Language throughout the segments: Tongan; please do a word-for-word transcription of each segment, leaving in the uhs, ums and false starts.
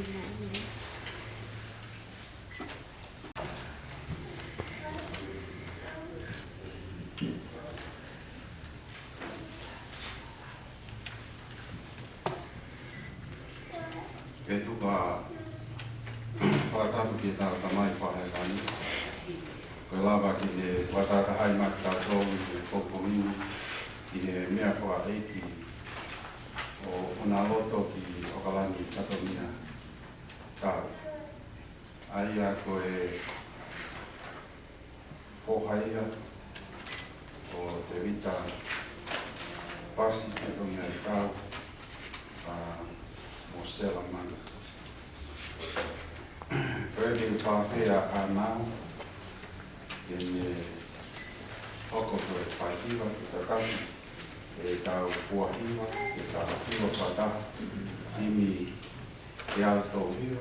Ke tuku ha fakatapu ki heʻetau Tamai Fakaheevaní. Ko e lava ke ne fakataha mai kitautolu ʻi he pongipongi ni ʻi he meʻafakaʻeiki ʻo ʻena loto ki ʻOkalani Katongia Tau. ʻA ia ko e foha ia ʻo Tēvita Pasi Katongia Tau, ʻa, mo Sela Manga. Ko e ke fafea ʻa ʻAna ke ne hoko ko e faihiva ke tataki ʻetau fua hiva, ʻetau hiva fakataha, ʻi he ʻEiki Tau Hiva,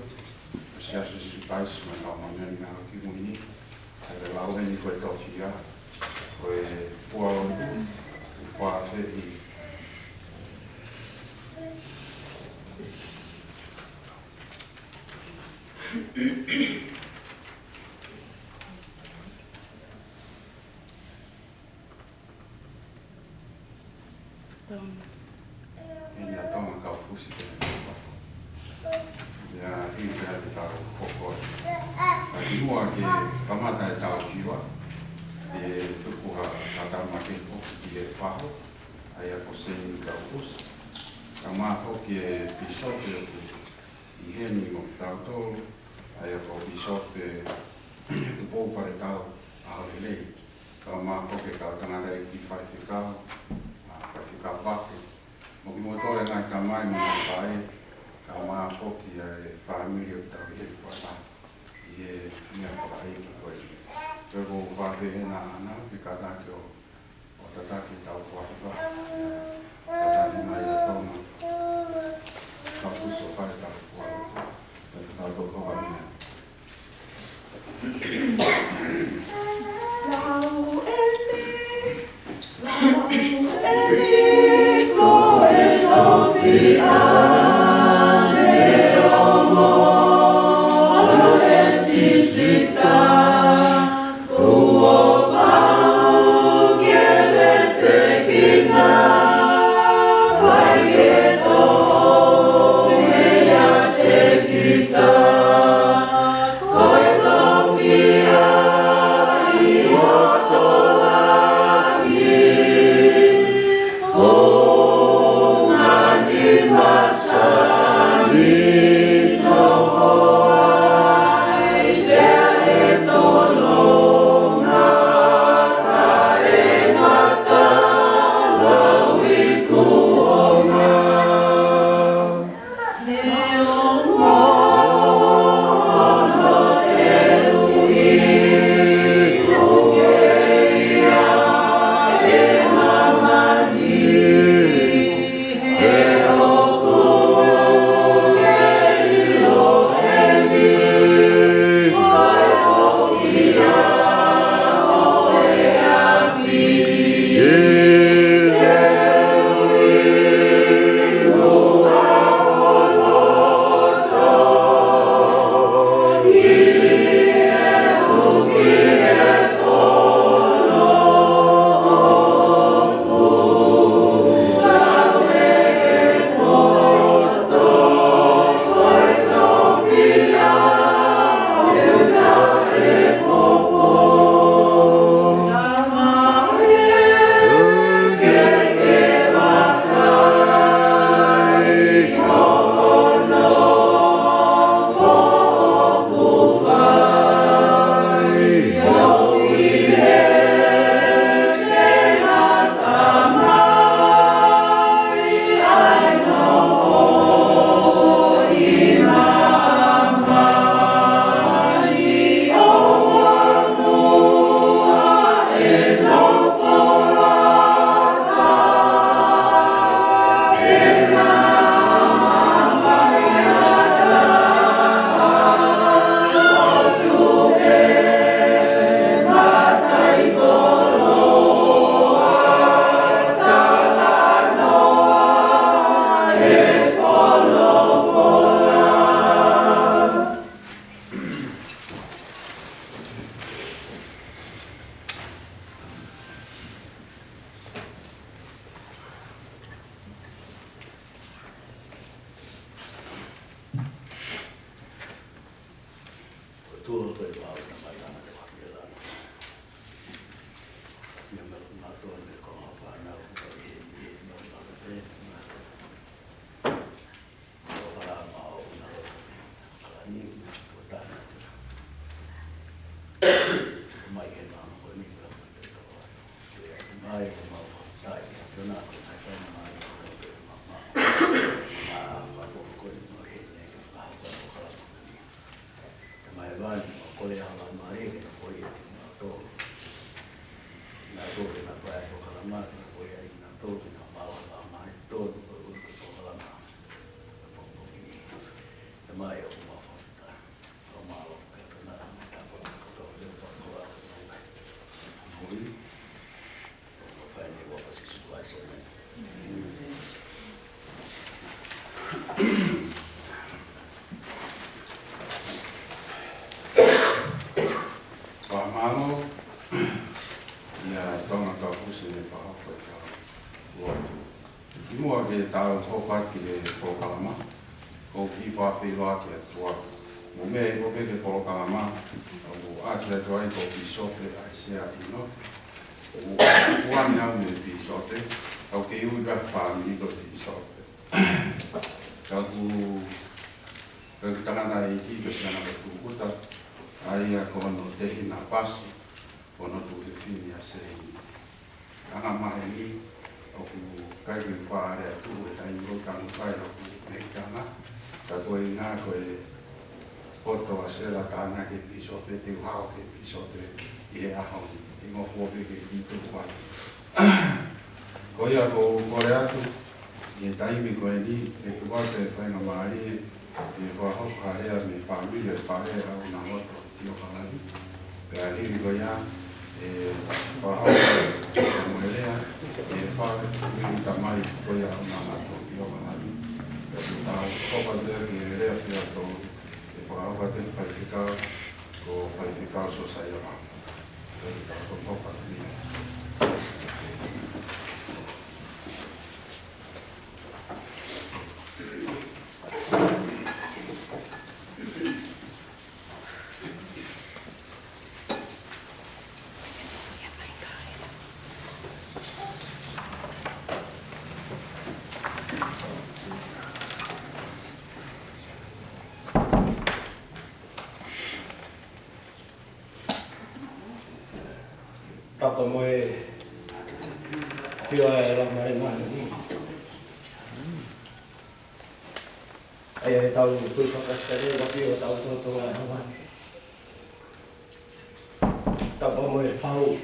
Siasi Sīsū Kalaisi ʻo e Kau Māʻoniʻoni ʻi he Ngaahi ʻAho Kimui Ni, ʻa e lau eni ko e tofiʻa, ko e fua lotu, ʻoku fakaafeʻi. Tonga. ʻEni ʻa Tonga kau fusi ke ne fako. ʻIa, ʻi he ʻa te tau hoko. ʻA, ʻi muʻa ke kamata ʻetau hiva, ʻe tuku ha, ha tama ke foki ki he faho, ʻa ia ko Seini kau fusi. Kae ʻumaʻā foki e pīsope ʻoku ʻi heni mo kitautolu, ʻa ia ko Pīsope Tupou Faletau ʻAholelei. Kae ʻumaʻā foki e kau tangataʻeiki faifekau, ʻa, Faifekau Vake, mo kimoutolu e ngaahi tamai mo e ngaahi faʻē, kae ʻumaʻā foki ʻa e fāmili ʻoku tau ʻi heni fakataha ʻi he meʻafakaʻeiki ko eni. Pea ʻoku ou fakaafeʻi ʻAna ke kātaki ʻo, ʻo tataki ʻetau fua hiva. Kātaki mai ʻa Tonga kau fusi ʻo fai ʻetau fua hiva. Pea tau toki hoko atu. Tuʻa ko e pau na mai ana te wafela. Ia me lo na to me ko ha fana ko e he ni me lo na fe. Ko hala ma o na lo. Ala ni ko tana. Mai ke na ko ni ka ko te to. Ia mai ko ma fa tai. Ko na ko tai fana mai ko te ma ma. Ma fa ko ko ni no he ne ka ko ko hala. Te mai vani, ʻo kole ʻa Laumālie ke na foʻi ʻa kinautolu. Kinautolu ke na fai ʻa e polokalama, ke na foʻi ʻa kinautolu ke na maʻu ʻa Laumālie, tolu ko e ʻulu ko e polokalama. Ko e pongipongi ni. Te mai ʻoku mau fakafetaʻi. ʻOku mau ʻofa ke na mai ka polokalama ko tolu ke fakakoa. Mui. Fakamālō, ia Tonga Kaufusi ne pahoko e kau uatu. Kimuʻa ke tau hoko atu ki he polokalama, ʻoku ou kiʻi fakafeʻiloaki atu atu. Mo e meʻa ʻoku pehē ki he polokalama, ʻoku ʻasi atu ai ko Pīsope ʻAisea ʻInoke. ʻOku ʻuange au mei Pīsope, ʻoku kei ui ʻa e fāmili ko Pīsope. Ka ʻoku, ka ʻoku tangataʻeiki ko e siana ko Tukuta, ʻa ia ko hono tehina Pasi, ko hono tuofefine ʻa Seini. Anga maheni, ʻoku ʻikai ke u faʻa lea atu he taimi ʻoku tau kai ʻoku mei tana, ka ko e ʻuhinga ko e poto ʻa Sela tānaki e pīsope, te u hao ki he pīsope ʻi he ʻaho ni, ʻi he ngofua pē ke kiʻi tuku ai. Ko ia ʻoku ou kole atu, ʻi he taimi ko eni, ke tuku atu e faingamālie, ke fakahoko ha lea mei he fāmili ʻo e faʻē ʻa ʻUnangoto ʻi ʻAokalani. Pea hili ko ia, ʻe fakahoko mo e lea, ʻe fakahoko ʻe he tamai ko ia ʻa ʻUnangoto ʻi ʻAokalani. Pea te tau hoko atu ki he lea pea to, ʻe fakahoko atu ʻe he faifekau, ko Faifekau Siosaia Mapu. Pea te tau hoko atu ki he Tapu mo e ʻafio ʻa e Laumālie Māʻoniʻoni. ʻA ia ʻe tau tui fakasale, ʻafio ʻa e tau toto ʻa e hawa. Tapu mo e fau.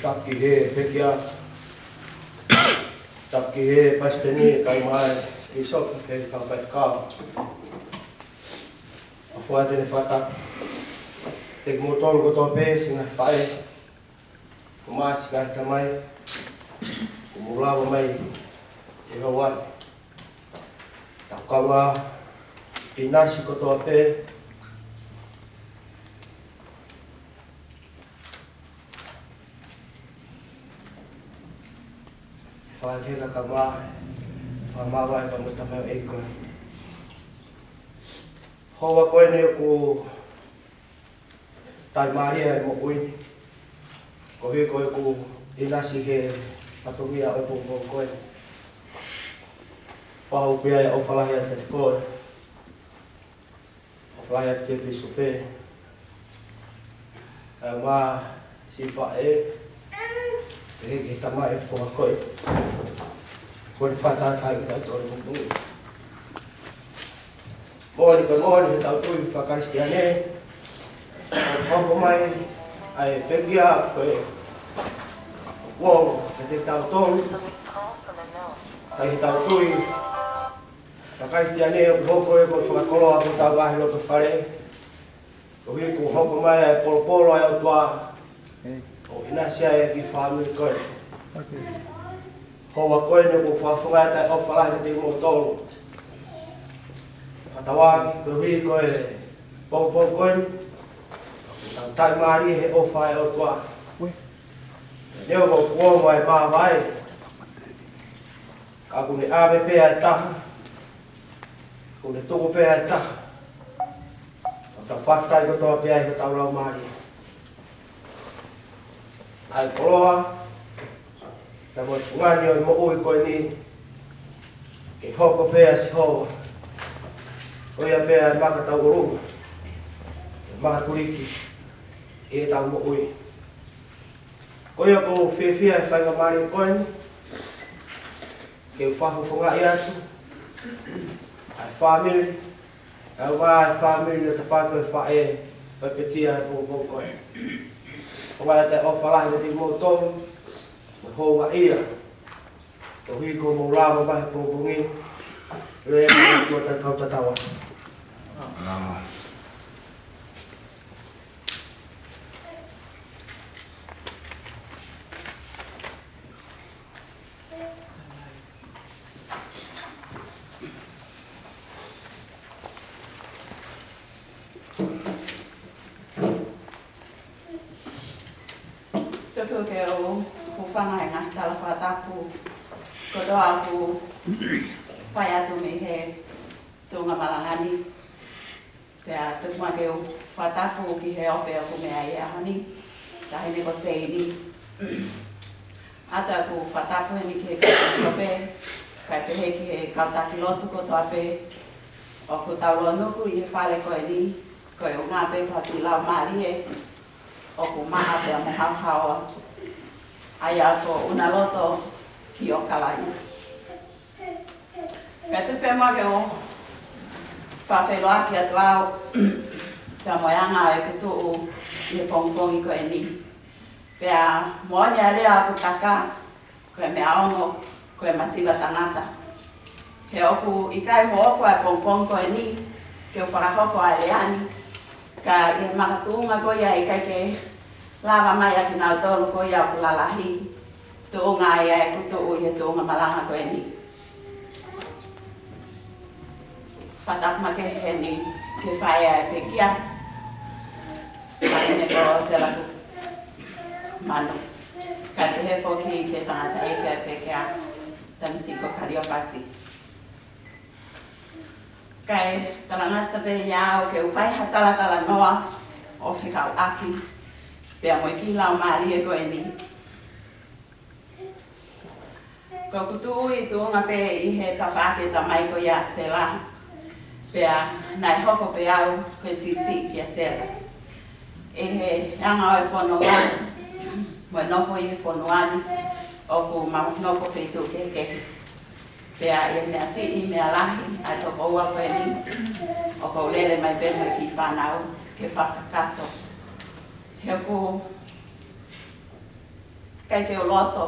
Tapu ki he pekia. Tapu ki he palesiteni, kae ʻumaʻā e pīsope, ki he kau faifekau. ʻOfa atu eni fakatapu kiate kimoutolu kotoa pē, siʻi ngaahi faʻē, kae ʻumaʻā siʻi ngaahi tamai, kuo mou lava mai he houa ni. Tau kaungā ʻinasi kotoa pē. Fakakeka kama, fakamāvae kama tama e ika. Houa ko eni ʻoku taʻimālie e moʻui ni. Koeʻuhi ko ʻeku ʻinasi he fatongia ʻo e pongipongi ko eni. Fakahoko ia ʻa e ʻofa lahi atu kiate koe. ʻOfa lahi atu ki he pīsope. Kae ʻumaʻā siʻi faʻē. Pehē ki he tamai ʻo e foha ko ē. Ko e fakatātā ʻi he tau tolu moʻui. Moʻoni ko e moʻoni he tau tui fakakalisitiane. ʻOku hoko mai ʻa e pekia ko e kuonga kiate kitautolu. ʻA ia he tau tui fakakalisitiane ʻoku hoko ia ko e fakakoloa ʻo hotau ngaahi lotofale. Koeʻuhi kuo hoko mai ʻa e polopolo ʻa e ʻOtua ʻo ʻinasi ai e kiʻi fāmili ko ē. Houa ko eni ʻoku ou fakafofonga atu ʻa e ʻofa lahi kiate kimoutolu. Fakatauange koeʻuhi ko e pongipongi ko eni, tau taʻimālie he ʻofa ʻa e ʻOtua. Neongo kuo ongo ʻa e māvae, ka kuo ne ʻave pē ʻa e taha, kuo ne tuku pē ʻa e taha. Tau fakafetaʻi kotoa pē ʻi hotau laumālie. ʻA e koloa, pea mo e fungani ʻo e moʻui ko eni, ke hoko pē ʻa Sihova ko ia pē ʻa e maka tauʻolunga, ʻa e maka tuliki ʻi heʻetau moʻui. Ko ia ʻoku ou fiefia he faingamālie ko eni, ke u fakafofongaʻi atu ʻa e fāmili, ʻa e ʻū fāmili ʻo e tafaʻaki ʻo e faʻē ʻo e pekia he pongipongi ko eni. ʻOku ou ʻoatu ʻa e ʻofa lahi kiate kimoutolu, mo e houngaʻia, koeʻuhi kuo mou lava mai he pongipongi ni, lea mo e ʻOtua, tau tatau atu. Tuku ke u hūfanga he ngaahi tala fakatapu kotoa ʻoku fai atu mei he tuʻunga malanga ni. Pea tuku muʻa ke u fakatapu ki he ope ʻoku meʻa ai he ʻaho ni, Taʻahine ko Seini. ʻOatu ʻeku fakatapu heni ki he kau pīsope, kae pehē ki he kau taki lotu kotoa pē ʻoku tau lōnuku ʻi he fale ko eni, koeʻuhi pē ko e kiʻi laumālie ʻoku maʻa pea mo haohaoa, ʻa ia ko ʻUnaloto ki ʻOkalani. Kae tuku pē muʻa ke u fakafeʻiloaki atu au, pea mo e anga ʻeku tuʻu ʻi he pongipongi ko eni. Pea moʻoni ʻa e lea ʻoku taka, ko e meʻa ongo, ko e masiva tangata. He ʻoku ʻikai moʻoku ʻa e pongipongi ko eni, ke u fakahoko ʻa e lea ni, ka ʻi he makatuʻunga ko ia ʻe ʻikai ke lava mai ʻa kinautolu ko ia ʻoku lalahi, tuʻunga ia ʻeku tuʻu ʻi he tuʻunga malanga ko eni. Fakatapu makehe heni ki he faʻē ʻa e pekia, Taʻahine ko Sela Kuki Manu. Kae pehē foki ki he tangataʻeiki ʻa e pekia, Tamasiʻi ko Kaliopasi. Kae talangata pē ia au ke u fai ha talatalanoa ʻo fekauʻaki pea mo e kiʻi laumālie ko eni. Ko ʻeku tuʻu ʻi tuʻunga pē ʻi he tafaʻaki ʻo e tamai ko ia ʻa Sela. Pea naʻe hoko pē au ko e siʻisiʻi kia Sela. ʻI he anga ʻo e fononga, mo e nofo ʻi he fonua ni, ʻoku mau nofo feituʻu kehekehe. Pea ʻi he meʻa siʻi, meʻa lahi, ʻa e tokoua ko eni, ʻoku ou lele mai pē mo e kiʻi fānau ke fakakakato. He ʻoku ʻikai ke u loto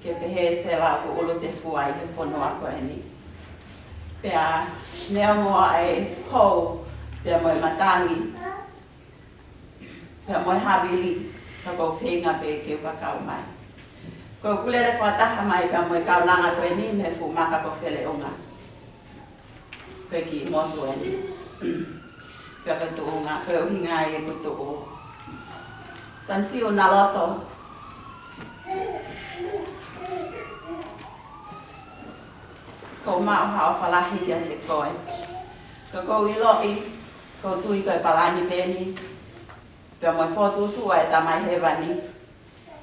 ke pehē Sela ʻoku ʻulu tefua ʻi he fonua ko eni. Pea neongo ʻa e hou, pea mo e matangi, pea mo e havili, ka ʻoku ou feinga pē ke u kakau mai. Ko ʻeku lele fakataha mai pea mo e kaunanga ko eni mei he fuʻu maka ko Feleʻunga. Ko e kiʻi motu eni. Pea ko e tuʻunga, ko e ʻuhinga ia ʻeku tuʻu. Tamasiʻi ʻUnaloto, ʻoku ou maʻu ha ʻofa lahi kiate koe. Ka ʻoku ou ʻiloʻi, ʻoku ou tui ko e palani pē eni, pea mo e fokotuʻutuʻu ʻa e Tamai Hēvani,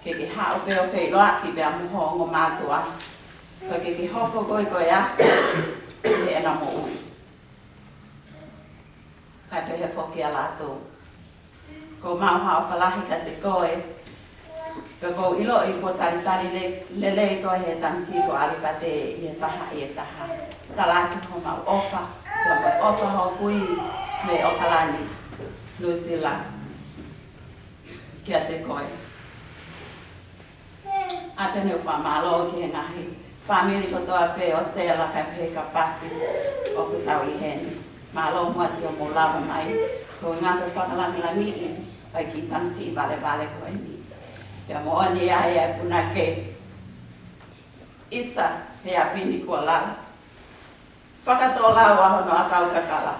ke ke haʻu pē ʻo feʻiloaki pea mo ho ongo mātuʻa, ka ke ke hoko koe ko e ako ʻi heʻena moʻui. Kae pehē foki ʻa Lātū. ʻOku ou maʻu ha ʻofa lahi kiate koe, pea ʻoku ou ʻiloʻi kuo talitali le-, lelei koe ʻe he tamasiʻi ko ʻAlipate ʻi he faʻahi ʻe taha. Talaatu homau ʻofa, pea mo e ʻofa hoku kui mei ʻOkalani, Nuʻusila, kiate koe. ʻOatu eni ʻeku fakamālō ki he ngaahi fāmili kotoa pē ʻo Sela kae pehē kia Pasi ʻoku tau ʻi heni. Mālō muʻa siʻomou lava mai, ko e ngaahi fakalāngilangiʻi ʻa e kiʻi tamasiʻi valevale ko eni. Pea moʻoni ʻa e punake ʻisa he ʻapi ni kuo lala. Fakatōlau ʻa hono ʻakau kakala.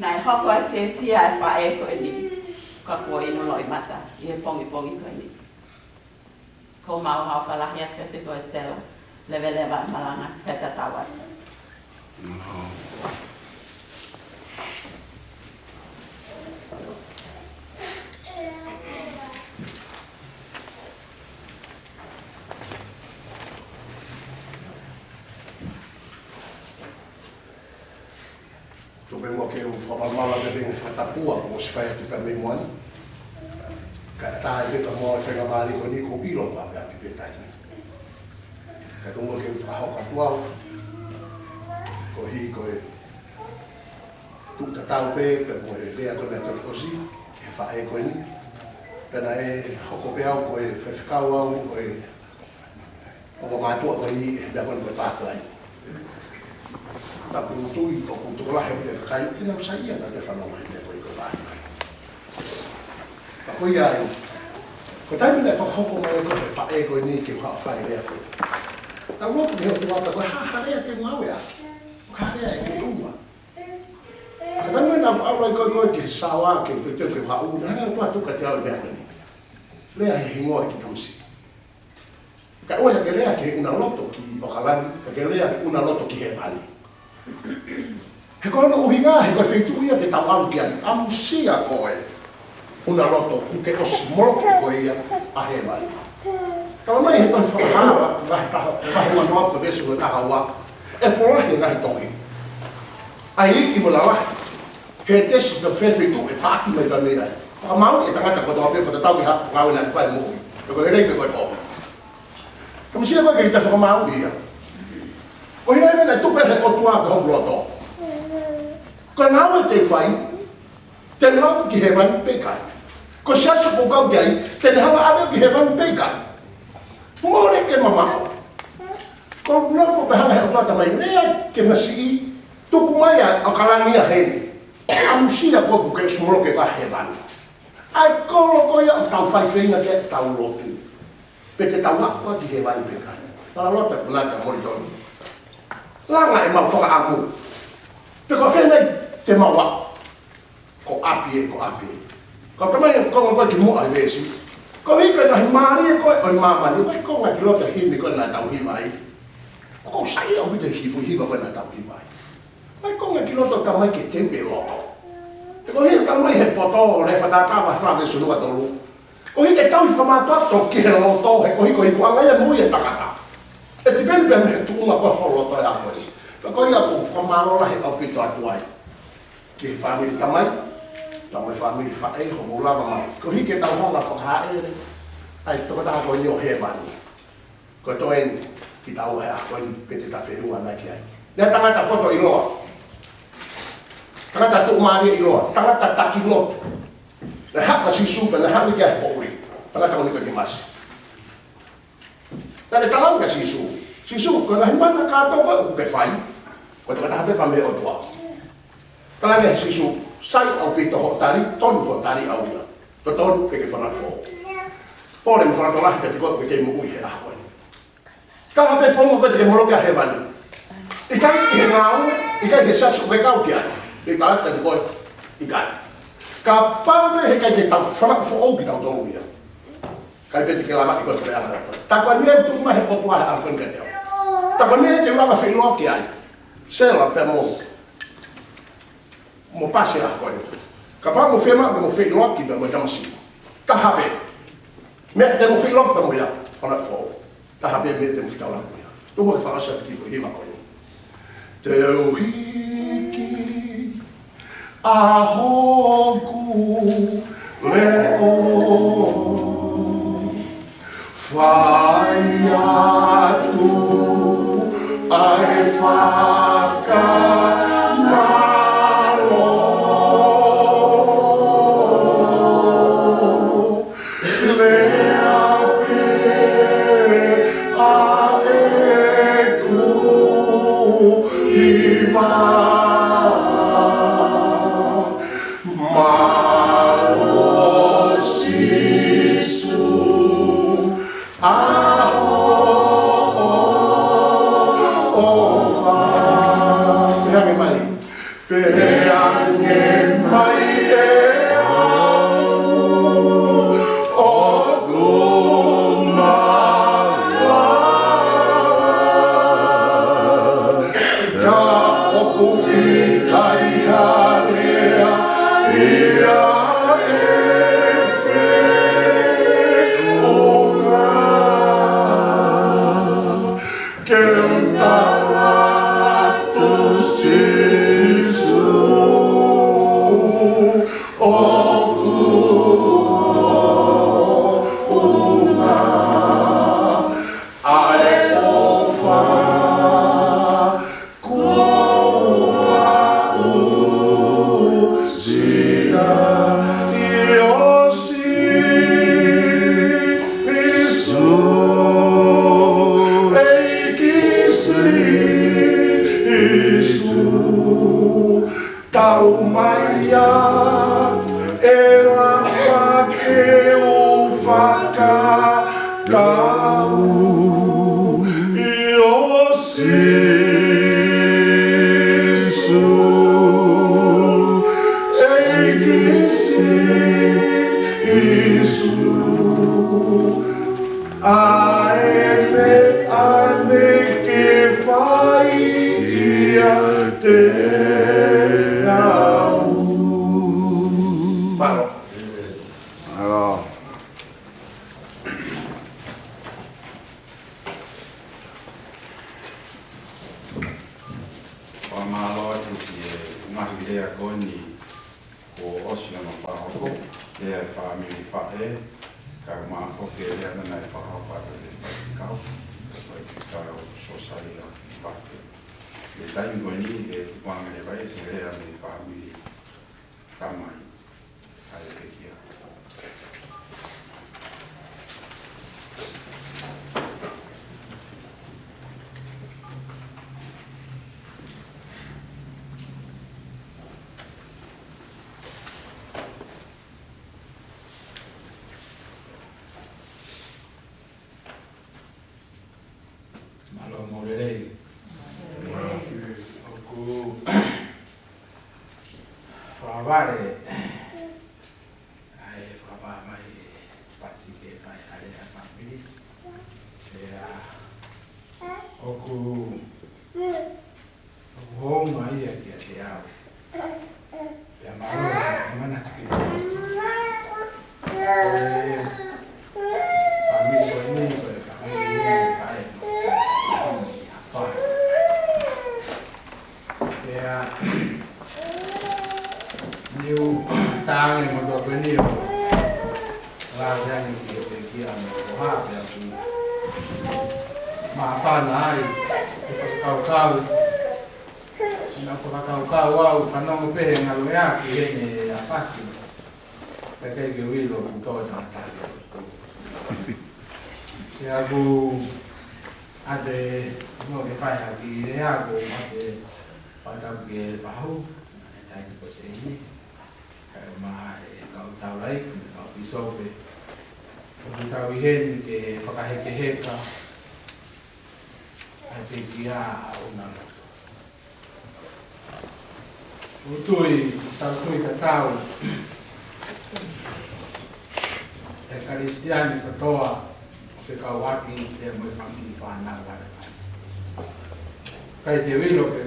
Naʻe hoko ai fiefia e faʻē ko eni, ka kuo inu loʻimata ʻi he pongipongi ko eni. ʻOku ou maʻu ha ʻofa lahi atu kiate koe Sela, leveleva e malanga kae tatau atu. Tuku pē muʻa ke u fakamaʻalaʻala pē he fakatapu kuo ʻosi fai atu pē mei muʻa ni. Kae ʻatā pē ka mo e faingamālie ko eni, ʻoku ou ʻilo kuo ʻapiʻapi pē taimi. Kae tuku muʻa ke u fakahoko atu au koeʻuhi ko e tuʻu tatau pē pea mo e lea ko ē naʻe toki ʻosi he faʻē ko eni. Pea naʻe hoko pē au ko e faifekau au ʻo e ongo mātuʻa ko eni he meʻa ko eni ko e pātulai. Naʻa ku tui ʻoku tokolahi ʻa e kakai ke nau saiʻia naʻa nau fanongo mai he meʻa ko eni ko e pātulai. Ka ko ia ai, ko e taimi naʻe fakahoko mai ko ē he faʻē ko eni ke u haʻu ʻo fai e lea ko eni, naʻa ku lotu ki he ʻOtua pe ko e hā ha lea te u ngāueʻaki, ko e hā ha lea ʻe feʻunga. Ka ko e taimi naʻa ku ʻalu ai ko ē ko ē ki he saoa ke u teuteu ke u haʻu, naʻe hanga ʻe he ʻOtua ʻo tuku kiate au e meʻa ko eni. Lea he hingoa ʻo e kiʻi tamasiʻi. Kae ʻoua naʻa ke lea ki he ʻuna loto ki ʻOkalani, ka ke lea ki he ʻuna loto ki hēvani. He ko hono ʻuhinga, he ko e feituʻu ia te tau ʻalu ki ai, ʻamusia ko e ʻuna loto kuo ke ʻosi moloki koe ia ʻa hēvani. Talamai he tohi Fakahā, vahe taha, vahe uanoa ko e veesi ko e taha ua, ʻe folahi e ngaahi tohi, ʻa e iiki mo e lalahi, he tesi pe ko fē feituʻu ʻe taʻaki mai pea mei ai. Fakamāuʻi e tangata kotoa pē fakatatau ki ha ngāue naʻa ne fai moʻui, pe ko e lelei pe ko e kovi. Ka ʻamusia koe ke ke fakamāuʻi ia. Ko e hā e meʻa naʻe tuku ʻe he ʻOtua ki hoku loto? Ko e ngāue te u fai, te ne lau ki hēvani pe ʻikai? Ko e siasi ʻoku ou kau ki ai, te ne hanga ʻo ʻave au ki hēvani pe ʻikai? Mole ke mamaʻo. Ko e nofo pē hanga ʻe he ʻOtua ʻo talamai, lea ki he masiʻi, tuku mai ʻa ʻOkalani ia heni. ʻAmusia koe kuo ke ʻosi moloki ʻa hēvani. ʻA e kolo ko ia ʻoku tau fai feinga ke tau lotu pe te tau aʻu ki hēvani pe ʻikai. Tala lotu ʻa e punata mo e tonu. Langa ʻemau fakaʻamu. Pe ko fē nai te mau aʻu? Ko ʻapi ē, ko ʻapi ē. Ka ʻoku talamai ʻe he konga ko ē ki muʻa he veesi, koeʻuhi ko e ngaahi mālie ko ē ʻo e māmani. Ko e konga ki loto e himi ko ē naʻa tau hiva ai. ʻOku ou saiʻia ʻaupito he kiʻi foʻi hiva ko ē naʻa tau hiva ai. Ko e konga ki loto, talamai ke teu e loto. He ko e hā ʻoku talamai he poto, Lea Fakatātā vahe fā veesi hono ua tolu? Koeʻuhi ke tauhi fakamātoato ki he loto, he koeʻuhi ko e ikuʻanga ia e moʻui ʻa e tangata. ʻE tipeni pē mei he tuʻunga ko ē ho loto ʻi he ʻaho ko eni. Pea ko ia ʻoku ou fakamālō lahi ʻaupito atu ai ki he fāmili tamai, pea mo e fāmili faʻē, hoʻomou lava mai koeʻuhi ke tau hanga ʻo fakahāʻele ʻa e tokotaha ko eni ʻo hēvani. Ko e toe eni kitaua he ʻaho ko eni pe te ta feʻunga mai ki ai. Naʻe tangata poto ʻiloa, tangata tuʻumālie ʻiloa, tangata taki lotu. Naʻe haʻu ʻa Sīsū pea naʻe haʻu ia ki ai he poʻuli. Tangata ko Nikotīmasi. Naʻa ne talaange kia Sīsū, Sīsū, ko e ngaahi mana kātoa ko ē ʻoku ke fai, ko e tokotaha pē pea mei he ʻOtua. Talaange ʻe Sīsū, sai ʻaupito hoʻo tali, tonu hoʻo tali ʻau ia. Totonu ke ke fanauʻi foʻou. Pole mo e fakalotolahi kiate koe ʻoku ke kei moʻui he ʻaho ko eni. Ka ko e hā pē founga ko ē te ke moloki ai hēvani? ʻIkai ʻi he ngāue, ʻikai he siasi ʻoku ke kau ki ai. Pea u tala atu kiate koe, ʻikai. Kapau pē he ʻikai te tau fanauʻi foʻou kitautolu ia, ʻikai pē te ke lava ʻi ko e puleʻanga. Tā ko e meʻa ʻoku tuku mai ʻe he ʻOtua he ʻaho ko eni kiate au. Tā ko e meʻa te u lava feʻiloaki ai. Sela pea mo, mo Pasi he ʻaho ko eni. Kapau mo fiemaʻu ke mo feʻiloaki pea mo e tamasiʻi, taha pē meʻa te mo feʻiloaki pea mo ia, fanauʻi foʻou. Taha pē meʻa te mo fetaulaki mo ia. Tuku muʻa ke fakaʻosi atu e kiʻi foʻi hiva ko eni. Te u hiki ʻa hoku leʻo, fai atu ʻa e fakamālō. Lea pē ʻa ʻeku hiva. Mālō Sīsū, ʻa hoʻo ʻofa. Pehē ange mai. Pehē ange mai ʻe au ʻoku mālōlō, ka ʻoku ʻikai ha lea ia ʻe feʻunga. Ke u tala atu Sīsū, Tau mai ia, ʻe lava ke u fakakau ʻi ho Sīsū, ʻEiki Sīsū. ʻA e meʻa naʻá ke fai kiate au. Mālō. Mālō. Fakamālō atu ki he ngaahi lea ko eni. Kuo ʻosi hono fakahoko, lea ʻa e fāmili faʻē, kae ʻumaʻā foki e lea naʻe fakahoko ʻe he faifekau, faifekau Sosaia Vake. ʻI he taimi ko eni, ʻe tukuange leva ia ke lea mei he fāmili tamai, ʻa e pekia. Mālō mo e lelei. ʻOku fakavale ʻa e fakapā mai e pasi ke fai ha lea ʻa e fāmili. Pea ʻoku ʻoku hounga ia kiate au. Pea mālō e manatu ki he fāmili ko eni, ko e fāmili ʻi he kae. Pea niu tangi mo tō peni o la tangi ki he pekia mo ko ha pea ku māfana ai e fakakaukau. Naʻá ku fakakaukau au, fanongo pē he ngalo ea ki heʻene ʻapasi. Pea ʻikai ke u ʻilo kuo tō taʻataʻa. Pea ʻoku ʻoatu mo ke fai ha kiʻi lea, ʻoku ʻoatu fakatapu ki he fahu, ʻa e taʻahine ko Seini, kae ʻumaʻā e kau taulaʻeiki, mo e kau pīsope. ʻOku tau ʻi heni ke fakahekeheka ʻa e pekia ʻa ʻUnalo. ʻOku tui, tau tui tatau e Kalisitiane kotoa ʻo fekauʻaki pea mo e fanga kiʻi fānau ʻa e ʻOtua. ʻIkai te u ʻilo pe,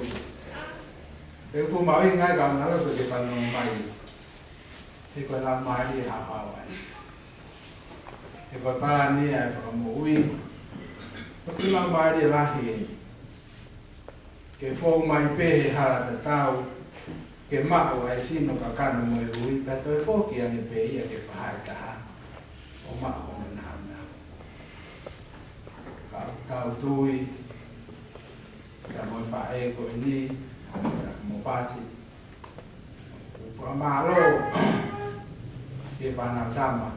pe fuʻu mahuʻinga ʻa ʻUnalo pe ke fanongo mai. He ko e Laumālie ʻe hao ai. He ko e palani ʻa e Fakamoʻui. Ko e Laumālie lahi eni. Ke fou mai pē he hala tatau, ke maʻu ʻa e sino kakano mo e ui, pea toe foki ange pē ia ke fai ha taha ʻo maʻu hono nāunau. Ka tau tui, ka mo e faʻē ko eni, ka mo Pati, ʻoku fakamālō ki he fānau tama.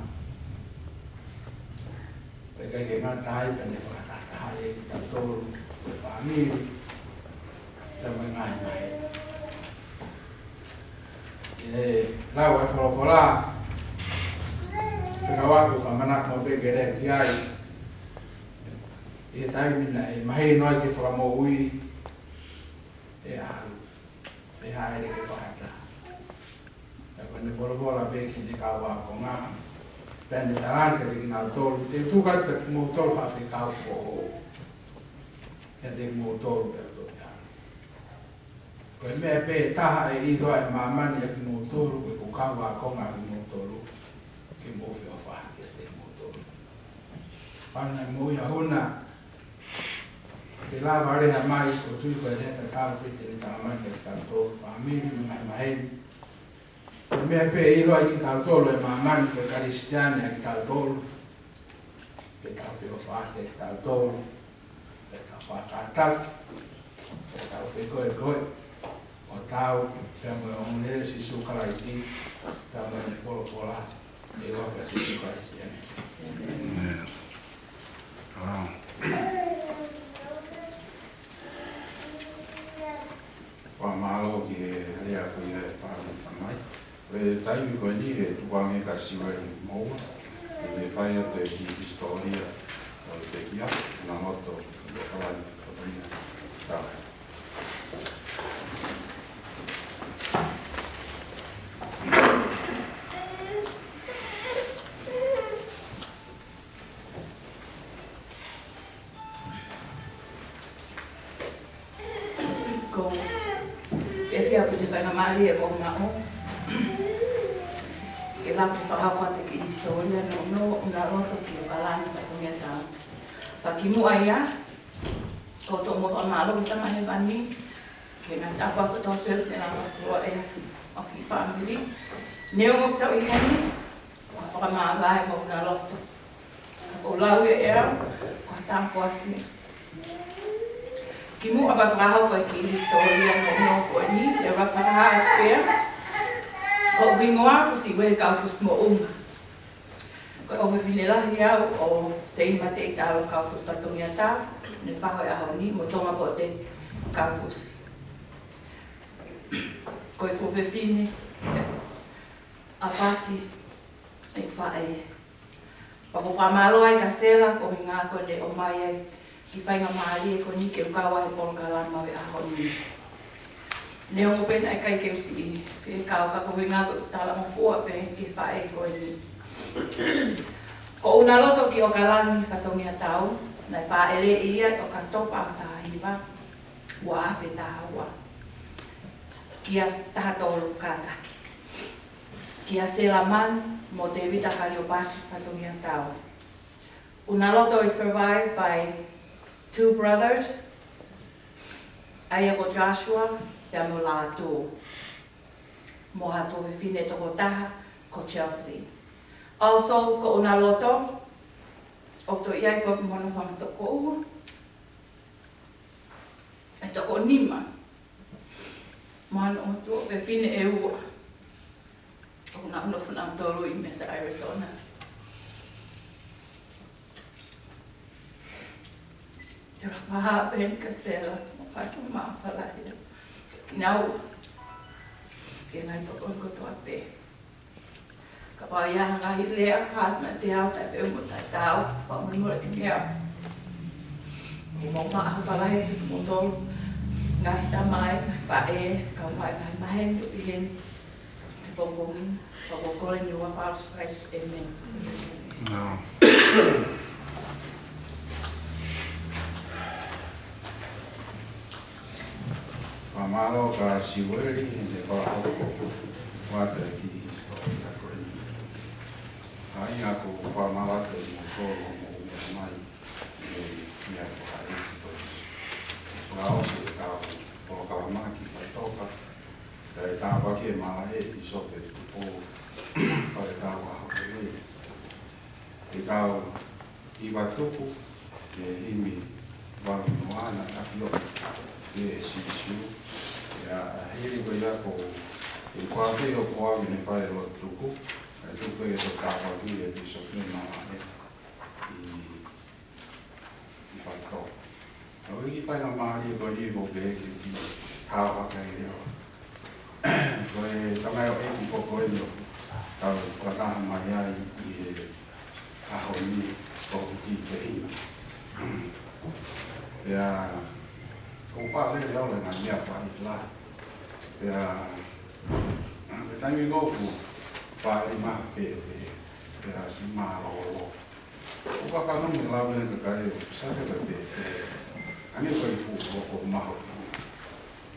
Pea ʻikai ke ngata ai, pea ne fakatahatahaʻi kitautolu, ko e fāmili, pea mo e ngaahi maheni. ʻE lau ʻa e folofola, pea ʻoku ou fakamanatu pē ke lea ki ai. ʻI he taimi naʻe mahino ai ki he Fakamoʻui, ʻe ʻalu, ʻe hāʻele ki he fahata. Pea ko ʻene folofola pē ki heʻene kau ākonga. Pea ne talaange kiate kinautolu, te u tuku atu kiate kimoutolu ha fekau foʻou. Kiate kimoutolu pea u toki ʻalu. Ko e meʻa pē taha ʻe ʻilo ai ʻe māmani ʻa kimoutolu, ko ʻeku kau ākonga ʻa kimoutolu, ke mou feʻofaʻaki kiate kimoutolu. Pea naʻe moʻui ʻa Huna, ke lava lea mai, ʻoku ou tui ko e lea tatau pē te ne tala mai kiate kitautolu, fāmili mo e ngaahi maheni. Ko e meʻa pē ʻe ʻilo ai kitautolu ʻe māmani ko e Kalisitiane ʻa kitautolu, ke tau feʻofaʻaki kitautolu, ke tau fakataki, ke tau fekoekoe, ʻo tau, pea mo e ongoongolelei ʻo Sīsū Kalaisi, pea mo ʻene folofola, ʻi he huafa ʻo Sīsū Kalaisi. ʻĒmeni. ʻĒmeni. Fakamālō ki he lea ko ia ʻa e Ko e taimi ko eni ʻe tuku ange kia Siueli Moua, ʻe ne fai atu e kiʻi hisitōlia ʻo e pekia, ʻo e lotu ʻi ʻAokalani, ʻo e Tau. Ko e fiefia pē ʻi he faingamālie ʻoku ou maʻu ke lava ʻo fakahoko atu e kiʻi hisitōlia nounou ʻo ʻUnaloto ki ʻAokalani fatongia tau. Pea kimuʻa ia, ʻoku ou fakamālō ki he Tamai Hēvani, ki he ngaahi tapu kotoa pē ʻoku ne lava ʻo tuku ʻe he ʻoku fāmili. Neongo ʻoku tau ʻi heni, ʻoku fakamāvae mo ʻUnaloto. Ka ʻoku ou lau ia ʻe au, ko e tāpuaki. Kimuʻa pea fakahoko e kiʻi hisitōlia nounou ko eni, ʻe fakahā pē, ko hoku hingoa ko Siueli Kaufusi Moʻunga. Ko e ʻofefine lahi au ʻo Seini Mateitalo Kaufusi Fatongia Tau, ne faho he ʻaho ni mo Tonga Pote Kaufusi. Ko e ʻofefine ʻa Pasi ʻeku faʻē. Pea ʻoku ou fakamālō ai kia Sela, ko e ʻuhinga ko ʻene ʻomai ai e kiʻi faingamālie ko eni ke u kau ai he polokalama ʻo e ʻaho ni. Neongo pē naʻe ʻikai ke u siʻi fie kau, ka ko e ʻuhinga ko ʻeku talangofua pē ki he faʻē ko eni. Ko ʻUnaloto ki ʻAokalani fatongia tau, naʻe fāʻeleʻi ia ʻi ʻOkatopa taha hiva, ua afe taha ua. Kia taha tolu kātaki. Kia Sela Manu mo Tēvita Kaliopasi fatongia tau. ʻUnaloto is survived by two brothers, ʻa ia ko Joshua pea mo Lātū, mo ha tuofefine tokotaha ko Chelsea. Also, ko ʻUnaloto, ʻoku toe ʻi ai foki mo hono fanga tokoua ʻe toko nima, mo hono tuofefine ʻe ua, ʻoku nau nofo nautolu ʻi Mesa, Arizona. Ke u fakahā pē kia Sela mo Pasi mo Falahi, kinaua, ki he ngaahi tokoni kotoa pē. Kapau ʻe ʻi ai ha ngaahi lea, comment, ʻe au, taʻefeʻunga mo taʻetaau, pea mo e mole ʻeni au. Mo ma a Falahi, mo tolu, ngaahi tamai, ngaahi faʻē, kau mai ngaahi maheni ʻoku ʻi heni he pongipongi ni, pea ʻoku ou kole ʻi he huafa ʻo Sīsū Kalaisi, ʻēmeni. Fakamālō kia Siueli heʻene fakahoko atu e kiʻi hisitōlia ko eni. ʻA ia ʻoku ou fakamālō atu kiate kimoutolu hoʻomou meʻa mai ʻi he kiʻi ako ʻa e kiʻi ko eni. Fakaʻosi ʻetau polokalama ki Faʻitoka, kae tāpuaki e malaʻe ʻa e Pīsope Tupou Faletau ʻaho ko eni. Ke tau hiva tupu ki he himi valu noa naʻe ʻafioʻi ʻe Sīsū. ʻIo, hili ko ia ko e kuafe ʻo kuafe ne fai e lotu tuku, ʻa e tuku ʻe he tau tāpuaki e Pīsope Malaʻe ʻi, ʻi Faʻitoka. ʻOku ʻi ai e kiʻi faingamālie ko eni ʻoku ou pehē ke u kiʻi hao hake ai leva. Ko e tamaioʻeiki ko eni ʻoku tau fakataha mai ai ʻi he ʻaho ni ko hoku kiʻi tehina. Pea ʻoku ou faʻa lele au he ngaahi meʻa faʻahi lahi. Pea, he taimi ko ē ʻoku ou faʻa lele maha pē, pea, pea siʻi mālōlō. ʻOku ou kakano mo e lau ʻa e kakai ʻo Sāpate pē, pē. Ange ko e fuʻu ʻoku maho.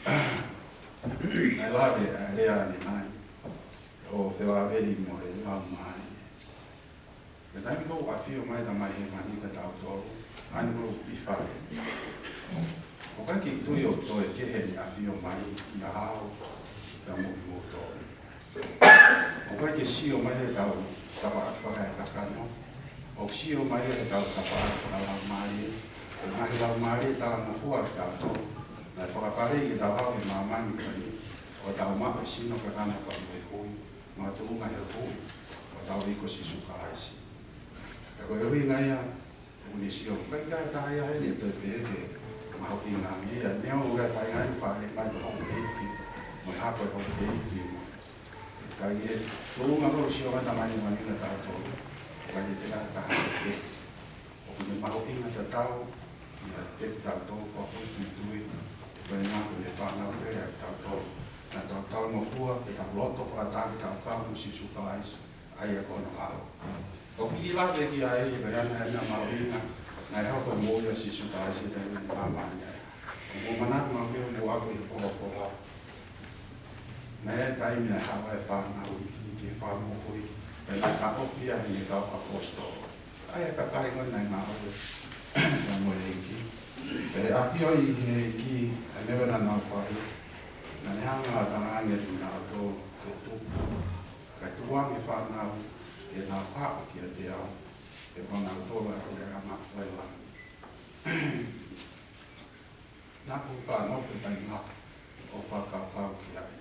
ʻA e lave, ʻa e lea ʻanenai. ʻO felāveʻi mo e laumālie. He taimi ko ē ʻoku ʻafio mai e Tamai Hēvani kiate kitautolu, ʻa eni ʻoku ʻi fale. ʻOku ʻikai ke u tui ʻoku toe kehe ʻene ʻafio mai ʻiate au, pea mo kimoutolu. ʻOku ʻikai ke sio mai ʻetau tafaʻaki fakaekakano. ʻOku sio mai ʻetau tafaʻaki fakalaumālie. Ko e ngaahi laumālie talangofua kitautolu. Naʻe fakapale ke tau haʻu he māmani ko eni. ʻO tau maʻu e sino kakano pea mo e hui. Makatuʻunga he hui. ʻO tau ui ko Sīsū Kalaisi. Ka ko e ʻuhinga ia, ʻoku ne sio, ʻikai ke ʻi ai ha taha ia heni ʻe toe pehē ke mahuʻinga ange ia, neongo ʻa e faʻahinga ʻoku fale mai ko e houʻeiki, mo e hako e houʻeiki, mo e Ka ʻi he tuʻunga ko ē ʻo e ʻOtua Tamai Hēvani ʻiate kitautolu, ʻoku ʻikai ke toe ʻi ai ha taha pē. ʻOku ne mahuʻinga tatau ia kiate kitautolu, ko e tuitui, ko e ngaahi fānau pē ia ʻa kitautolu. Naʻa tau talangofua ke tau loto fakataha, ke tau kau mo Sīsū Kalaisi, ʻa ia ko hono ʻAlo. ʻOku ʻikai ke ʻi ai ha meʻa mahuʻinga, naʻe hoko mo ia Sīsū Kalaisi he taimi naʻe ʻi māmani ai. ʻOku ou manatu maʻu pē ʻoku ou ako ʻi he folofola. Naʻe ʻi ai e taimi naʻe haʻu ai e fānau iiki ki he Fakamoʻui, pea naʻe taʻofi ia ʻe he kau ʻaposetolo. ʻA ia ko e kakai ko ē naʻe ngāue pea mo e ʻEiki. Pea ʻafioʻi ʻe he ʻEiki ʻa e meʻa naʻa nau fai, naʻa ne hanga ʻo talaange kiate kinautolu ke tuku, kae tuku ange e fānau ke nau haʻu kiate au, he ko kinautolu ʻa e puleʻanga ʻo e langi. Naʻa ku fanongo ki he taimi ʻo fakakaukau ki ai,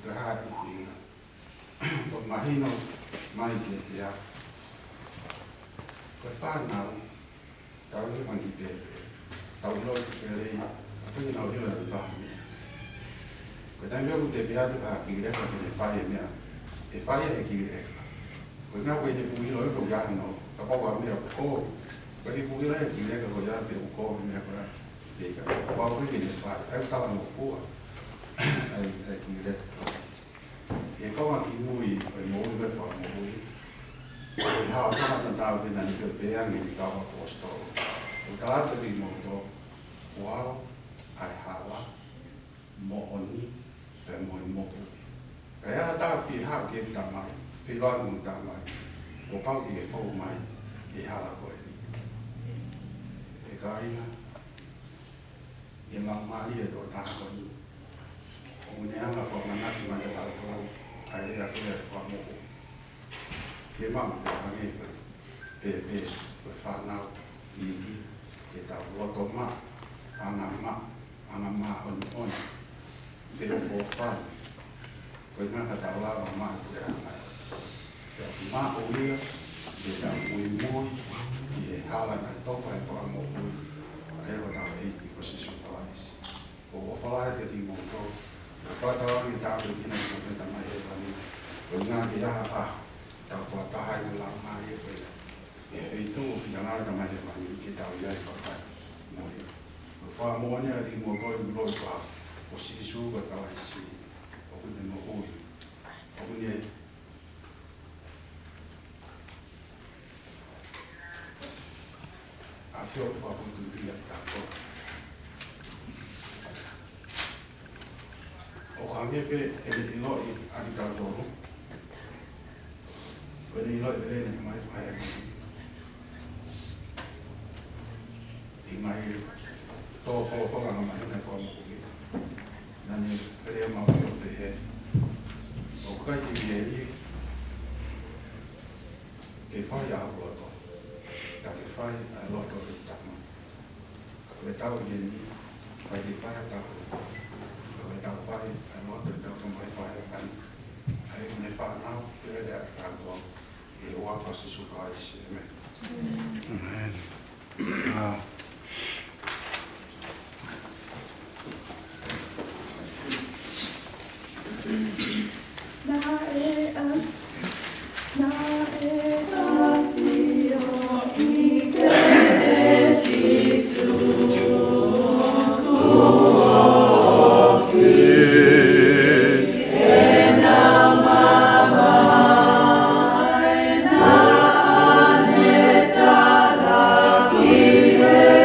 ʻi he hā e ʻuhinga. Ko e mahino mai kiate au, ko e fānau, tau ʻilo mai ki pēpē, tau ʻilo ki pēlei, ʻa pē nau ʻilo e lahi meʻa. Ko e taimi ʻoku te pehē atu ki ha kiʻi leka ke ne fai e meʻa, ʻe fai ʻe he kiʻi leka. Ko e ʻuhinga ko ʻene fuʻu ʻilo ʻe ko ia no, ka pau ʻa e meʻa ko, ko ʻene fuʻu ʻilo e kiʻi leka ko ia pe ko e meʻa ko ia. Pea ka pau ke ne fai, ʻa ia ʻoku talangofua ʻa e, ʻa e kiʻi leka. ʻI he konga kimui ʻo e moʻui ʻa e Fakamoʻui, ʻi he Hao Fakataha pē naʻa ne pehē ange ki he kau ʻaposetolo, ʻoku ou tala atu kiate kimoutolu, ko au ʻa e hala, moʻoni, pea mo e moʻui. Ka ai ha taha ʻoku ʻikai haʻu ki heʻeku Tamai, ʻikai ʻilo ange mo e Tamai, kuo pau ke fou mai ʻi he hala ko eni. ʻE kāinga, ʻi he laumālie ʻo e tokotaha ko eni, ʻoku ne hanga ʻo fakamanatu mai kiate kitautolu ʻa e lea ko ē ʻa e Fakamoʻui. Ke mau pē hangē ko e, pē, pē, ko e fānau iiki, ke tau loto maʻa, anga maʻa, anga māʻoniʻoni, feʻofoʻofani, ko e ʻuhinga ka tau lava maʻu e puleʻanga. Pea ʻoku maʻu ia, ke tau muimui ʻi he hala naʻe tofa ʻe he Fakamoʻui, ʻa ia ko hotau ʻEiki ko Sīsū Kalaisi. ʻOku ou ʻofa lahi kiate kimoutolu. Ko e fakatauange ʻa e Tamai Hēvani, ko e ʻuhinga ke ʻi ai ha ʻaho, tau fakataha ai mo e laumālie ko ia ʻi he feituʻu ʻoku finangalo e Tamai Hēvani ke tau ʻi ai fakamoʻoni. Ko e fakamoʻoni atu kiate kimoutolu ʻi he ʻaho ni, ko Sīsū ko e Kalaisi, ʻoku ne moʻui, ʻoku ne ʻafio ʻo fakafoʻituitui ʻa kitautolu. ʻOku hangē pē ʻene ʻiloʻi ʻa kitautolu, ko ʻene ʻiloʻi pē ʻene tamai fai ʻaki. ʻI he ngaahi tō folofola angamaheni ʻa e Fakamoʻui, naʻa ne pehē maʻu pē ʻo pehē, ʻoku ʻikai ke ʻi heni ke fai ʻa hoku loto, ka ke fai ʻa e loto ʻo e Tamai. Ko e tau ʻi heni, ʻikai ke fai ʻa hotau loto, ka ko e tau fai ʻa e loto ʻo hotau Tamai ʻoku ʻi hēvani. ʻA ia ko e fānau, pea ʻe lea ʻa e kātoa, ʻi he huafa ʻo Sīsū Kalaisi, ʻēmeni. ʻĒmeni. ʻĀ. Naʻe ʻa-, naʻe ʻafio ʻi he Sīsū kuo ofi ʻena mamae, naʻa ne tala ki he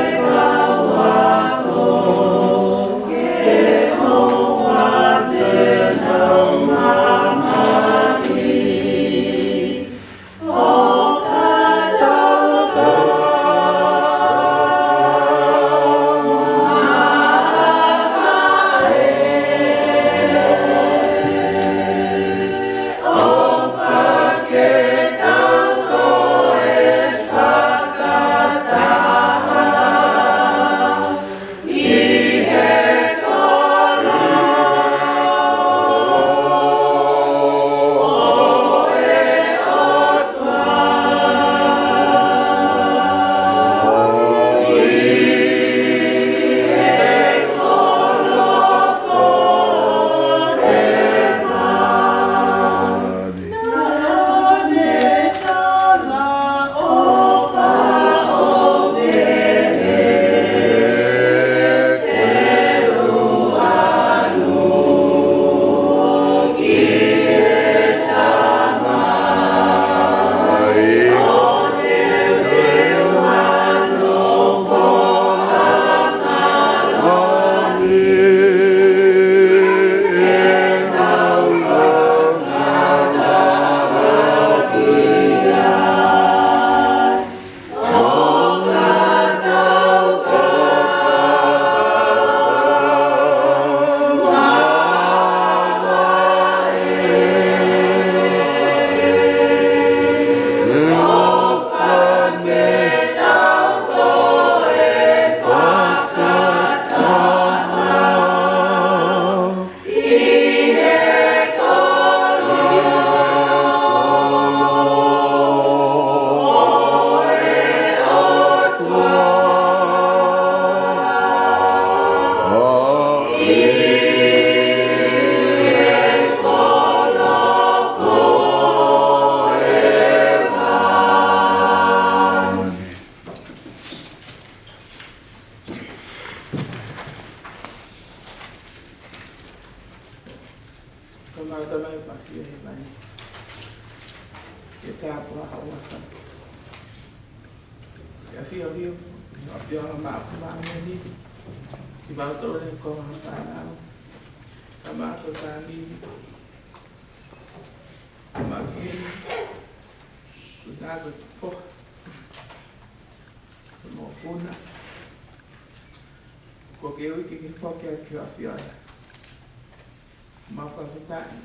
Tamai ʻoku ʻafio ʻi hēvani, ke tāpuhā ho huafa. Ke ʻafio ʻa e ʻAfiona Māʻoniʻoni kiate kimautolu ko e fānau, kae ʻumaʻā e fāmili, kae ʻumaʻā e ngaahi foha, mo e mokopuna. Kuo ke ui ke ke foki atu ki ho ʻAfiona. Mau fakafetaʻi,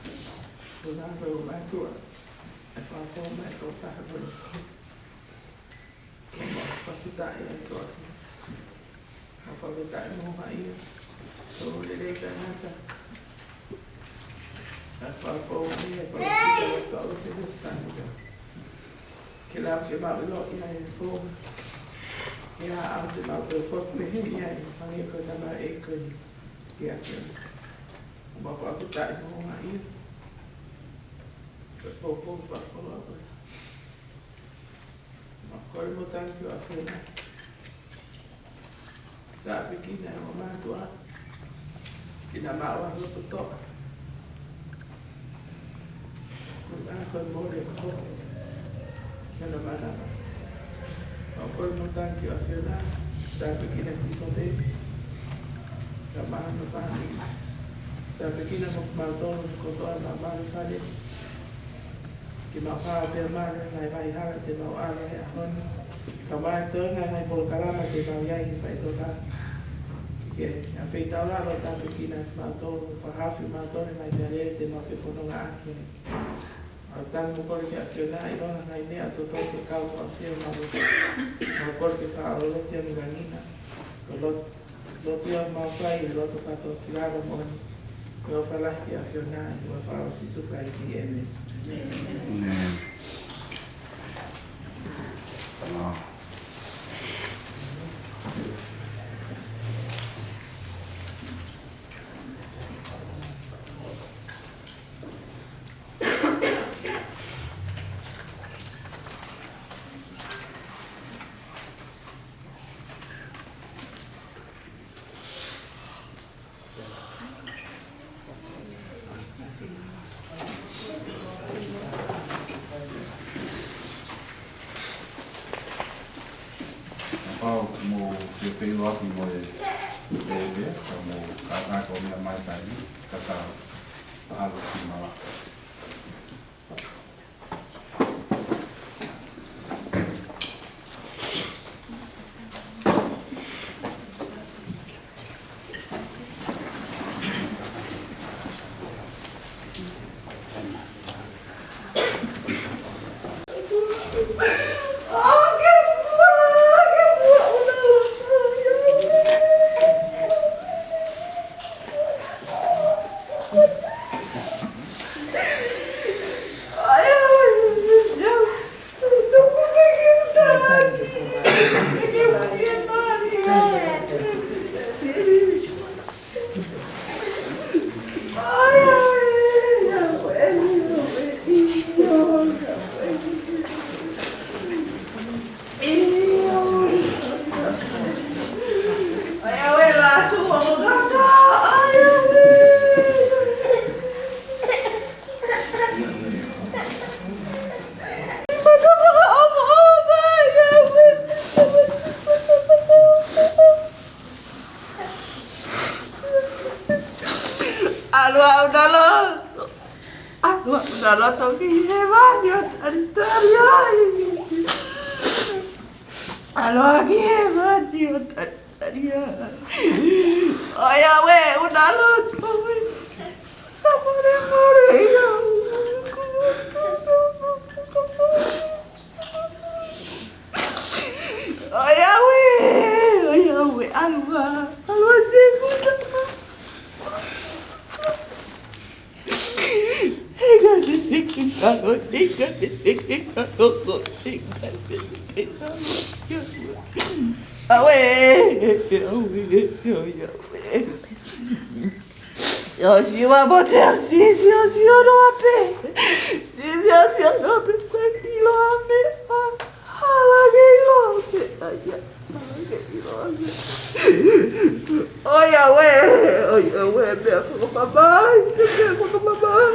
ko e ngaahi mātuʻa ʻe fakafoki mai ki he tokotaha ko eni. Mau fakafetaʻi ʻa e tokotaha. Mau fakafetaʻi mo e ngaahi, ko e lelei tangata. ʻA e fakafoki mai ʻa e palōfita ʻo e ʻOtua ʻo Sīsū Kalaisi. Ke lava ke mau ʻiloʻi ʻa e founga, ʻa e ʻaho te mau toe foki mei heni ai, hangē ko e tamaioʻeiki ko eni, ʻa e ʻAfiona. Mau fakafetaʻi mo e ngaahi, ko e poupou fakakoloa ko ē. Mau kole mo tangi ki ho ʻAfiona. Tāpuekina ʻa e ongo mātuʻa, ke na maʻu ʻa e loto toʻa. Ko e ʻaho ko e mole ko ē, ke na malava. Mau kole mo tangi ki ho ʻAfiona, tāpuekina ʻa e pīsope, kae ʻumaʻā hono fāmili. Tāpuekina mo kimautolu kotoa ʻi he fale. Ke mau hao pea male ʻa e ngaahi hala te mau ʻalu ai he ʻaho ni. Kae ʻumaʻā e toenga e ngaahi polokalama te mau ʻi ai he faʻitoka. Ke ke ʻafeitaulalo, tāpuekina kimautolu, fakahaofi kimautolu he ngaahi meʻalele te mau fefonongaʻaki ai. Mau tangi mo kole ki he ʻAfiona ʻi he ngaahi meʻa ʻoku totonu ke kau mo aʻusia ʻemau loto. Mau kole ke fakaʻofoʻofa ʻa e ngaahi ngingila. Ko e lotu, lotu ia ʻoku mau fai ʻi he loto fakatōkilalo moʻoni. Ko e ʻofa lahi ʻa e ʻAfiona, ʻi he huafa ʻo Sīsū Kalaisi, ʻēmeni. ʻĒmeni. Kapau ʻoku mou fie feʻiloaki mo e pēpē, ka mou kātaki ʻo meʻa mai taimi, ka tau ʻalu ki malanga. ʻAlu ʻa ʻUnalo. ʻAlu ʻa ʻUnalo ki hēvani ʻo talitali ai. ʻAlu ki hēvani ʻo talitali ai. ʻOiauē, ʻUnalo, ʻoiauē. ʻOiauē, ʻoiauē, ʻalu ā, ʻalu ā, sēkuna. Auē, auē, auē, auē. Siosiua mo Teusi, Siosiua noa pē. Siosiua noa pē, ko e ʻiloa meʻa. Hala ke ʻiloa meʻa ia. Hala ke ʻiloa meʻa. ʻOiauē, ʻoiauē, meʻa fakamamahi, meʻa fakamamahi.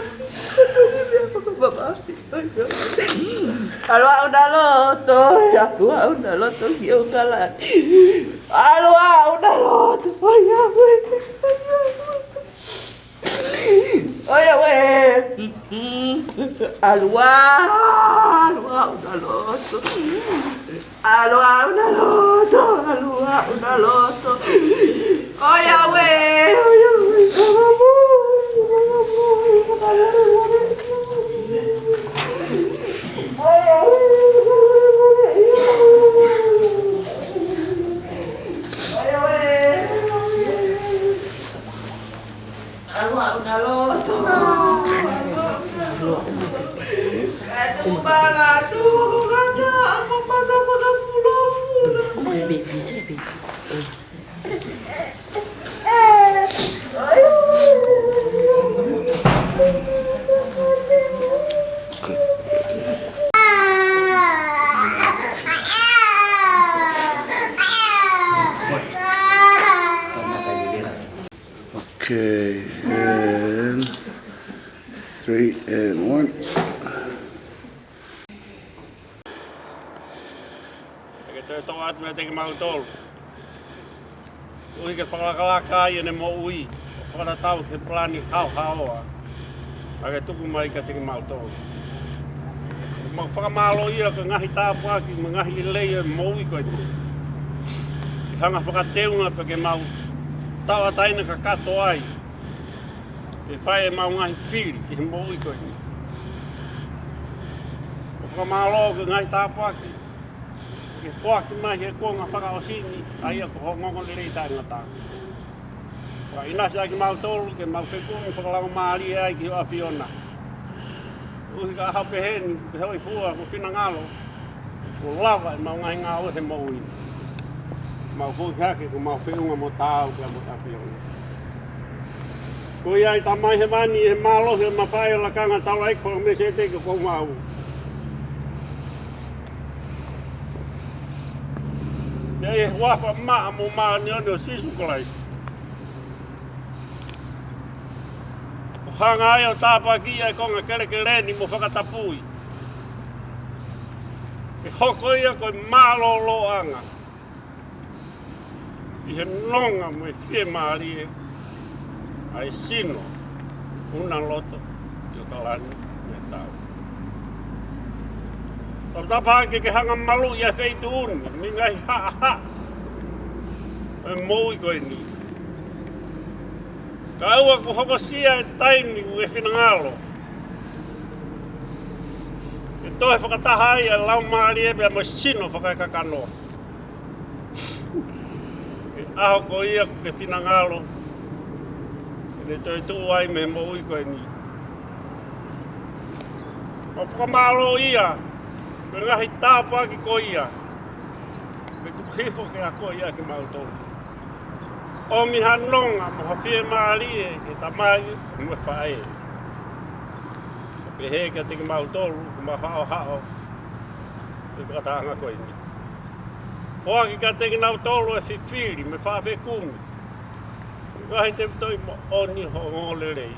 ʻAlu ʻo ʻaʻu ʻa loto, ʻaʻu ʻa loto ki ʻOkalani. ʻAlu ʻo ʻaʻu ʻa loto, ʻoiauē. ʻOiauē. ʻAlu ʻo ʻaʻu, ʻaʻu ʻa loto. ʻAlu ʻo ʻaʻu ʻa loto, ʻaʻu ʻa loto. ʻOiauē, ʻoiauē. Okay, and three and one. ʻE ke toe toʻo atu meiate kimautolu. ʻUhi ke fakalakalaka ai ʻene moʻui, ʻo fakatatau ki he palani haohaoa naʻa ke tuku mai kiate kimautolu. Mau fakamālōʻia ki he ngaahi tāpuaki mo e ngaahi lelei ʻo e moʻui ko eni. Ke hanga fakateunga pea ke mau tauʻatāina kakato ai ke fai ʻemau ngaahi fili ki he moʻui ko eni. ʻOku fakamālō ki he ngaahi tāpuaki ke foaki mai he kuonga fakaʻosi ni, ʻa ia ko hoʻo ongoongolelei taʻengata. Fakaʻinasi ʻa kimautolu ke mau fekumi fakalaumālie ai ki he ʻAfiona. ʻUhi ka ʻaho pehē ni, ke hōifua mo finangalo, kuo lava ʻemau ngaahi ngāue he moʻui ni. Mau foki hake kuo mau feʻunga mo taau pea mo e ʻAfiona. Ko ia ʻe Tamai Hēvani, ʻi he mālohi ʻo e mafai ʻo e lakanga taulaʻeiki fakamēsēteki ʻoku mau. Pea ʻi he huafa maʻa mo māʻoniʻoni ʻo Sīsū Kalaisi, ʻo hanga ai ʻo tāpuakiʻi ʻa e konga kelekele ni mo fakatapui, ke hoko ia ko e mālōlōʻanga ʻi he nonga mo e fiemālie ʻa e sino ʻuna loto ʻi ʻOkalani mo e tau. Tautapa ke ke hanga maluʻi ʻa e feituʻu ni mei he ngaahi haʻahaʻa ʻo e moʻui ko eni. Kae ʻoua kuo hokosia e taimi ʻoku ke finangalo ke toe fakataha ai ʻa e laumālie pea mo e sino fakaekakano. He ʻaho ko ia ʻoku ke finangalo ke ne toetuʻu ai mei he moʻui ko eni. Mau fakamālōʻia ki he ngaahi tāpuaki ko ia kuo ke tuku hifo ke akoʻi ʻa kimautolu. ʻOmi ha nonga mo ha fiemālie ki he tamai mo e faʻē, ʻo pehē kiate kimautolu ʻoku mau haʻohaʻo he fakatahaʻanga ko eni. Foaki kiate kinautolu e fifili mo e faʻa fekumi, ngaahi tefitoʻi moʻoni ʻo e ongoongolelei,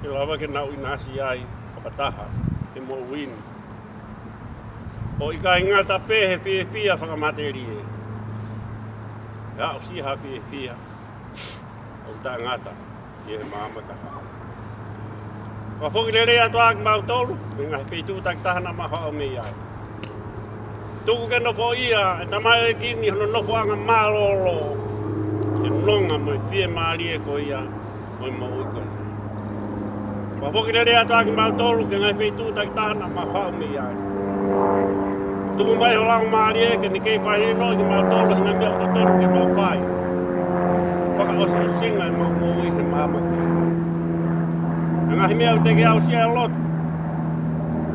ke lava ke nau ʻinasi ai fakataha he moʻui ni. ʻO ʻikai ngata pē he fiefia fakamatelie, kae ʻosi ha fiefia ʻoku taʻengata ʻi he maama taha. Fakafoki lelei atu ʻa kimautolu mei he ngaahi feituʻu takitaha naʻa mau haʻu mei ai. Tuku ke nofoʻia ʻe Tamai ʻEiki ni hono nofoʻanga mālōlō he nonga mo e fiemālie ko ia ʻo e moʻui ko eni. Fakafoki lelei atu ʻa kimautolu ki he ngaahi feituʻu takitaha naʻa mau haʻu mei ai. Tuku mai ho Laumālie ke ne kei fakahinohinoʻi kimautolu he ngaahi meʻa ʻoku totonu ke mau fai, fakaʻosiʻosinga ʻemau moʻui he maama ko eni. Ngaahi meʻa ʻoku teʻeki ke aʻusia ʻe he lotu,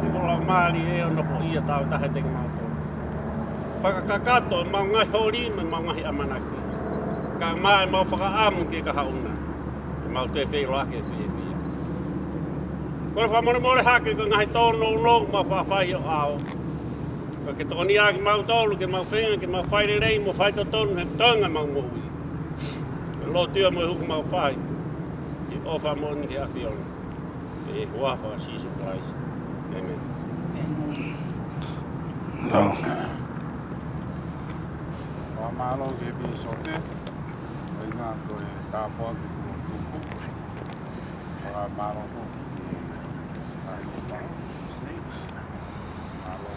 ʻe ho Laumālie ʻo nofoʻia tautaha ʻiate kimautolu. Fakakakato ʻemau ngaahi holi mo ʻemau ngaahi ʻamanaki, kae ʻumaʻā ʻemau fakaʻamu ki he kahaʻu na, ke mau toe feʻiloaki ʻi he fiefia. Kole fakamolemole hake ki he ngaahi tōnounou ʻoku mau faʻa fai ʻo ʻaʻau, ka ke tokoniʻi kimautolu ke mau feinga ke mau fai lelei mo fai totonu he toenga ʻemau moʻui. Ke lotua mo e hū ʻoku mau fai, ke ʻofa moʻoni ki he ʻAfiona. ʻI he huafa ʻo Sīsū Kalaisi. ʻĒmeni. ʻIo. Fakamālō ki he pīsope, ʻuhinga ko e tāpuaki kuo tuku. Fakamālō foki ki he kāinga. Mālō.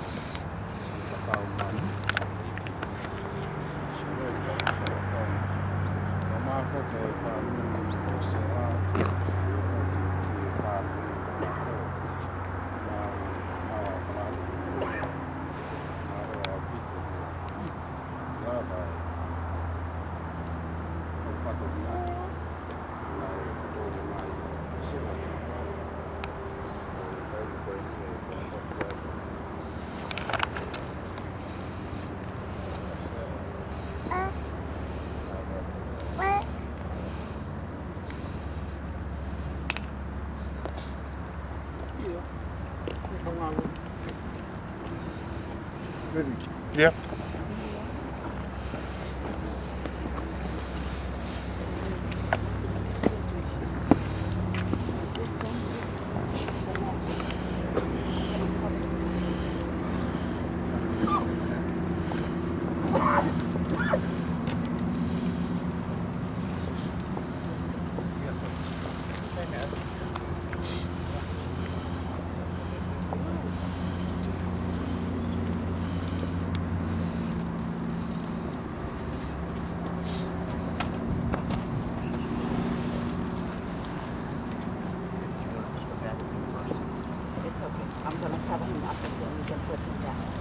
Ready? Yeah. It's okay. I'm gonna cover him up and then we can put him down.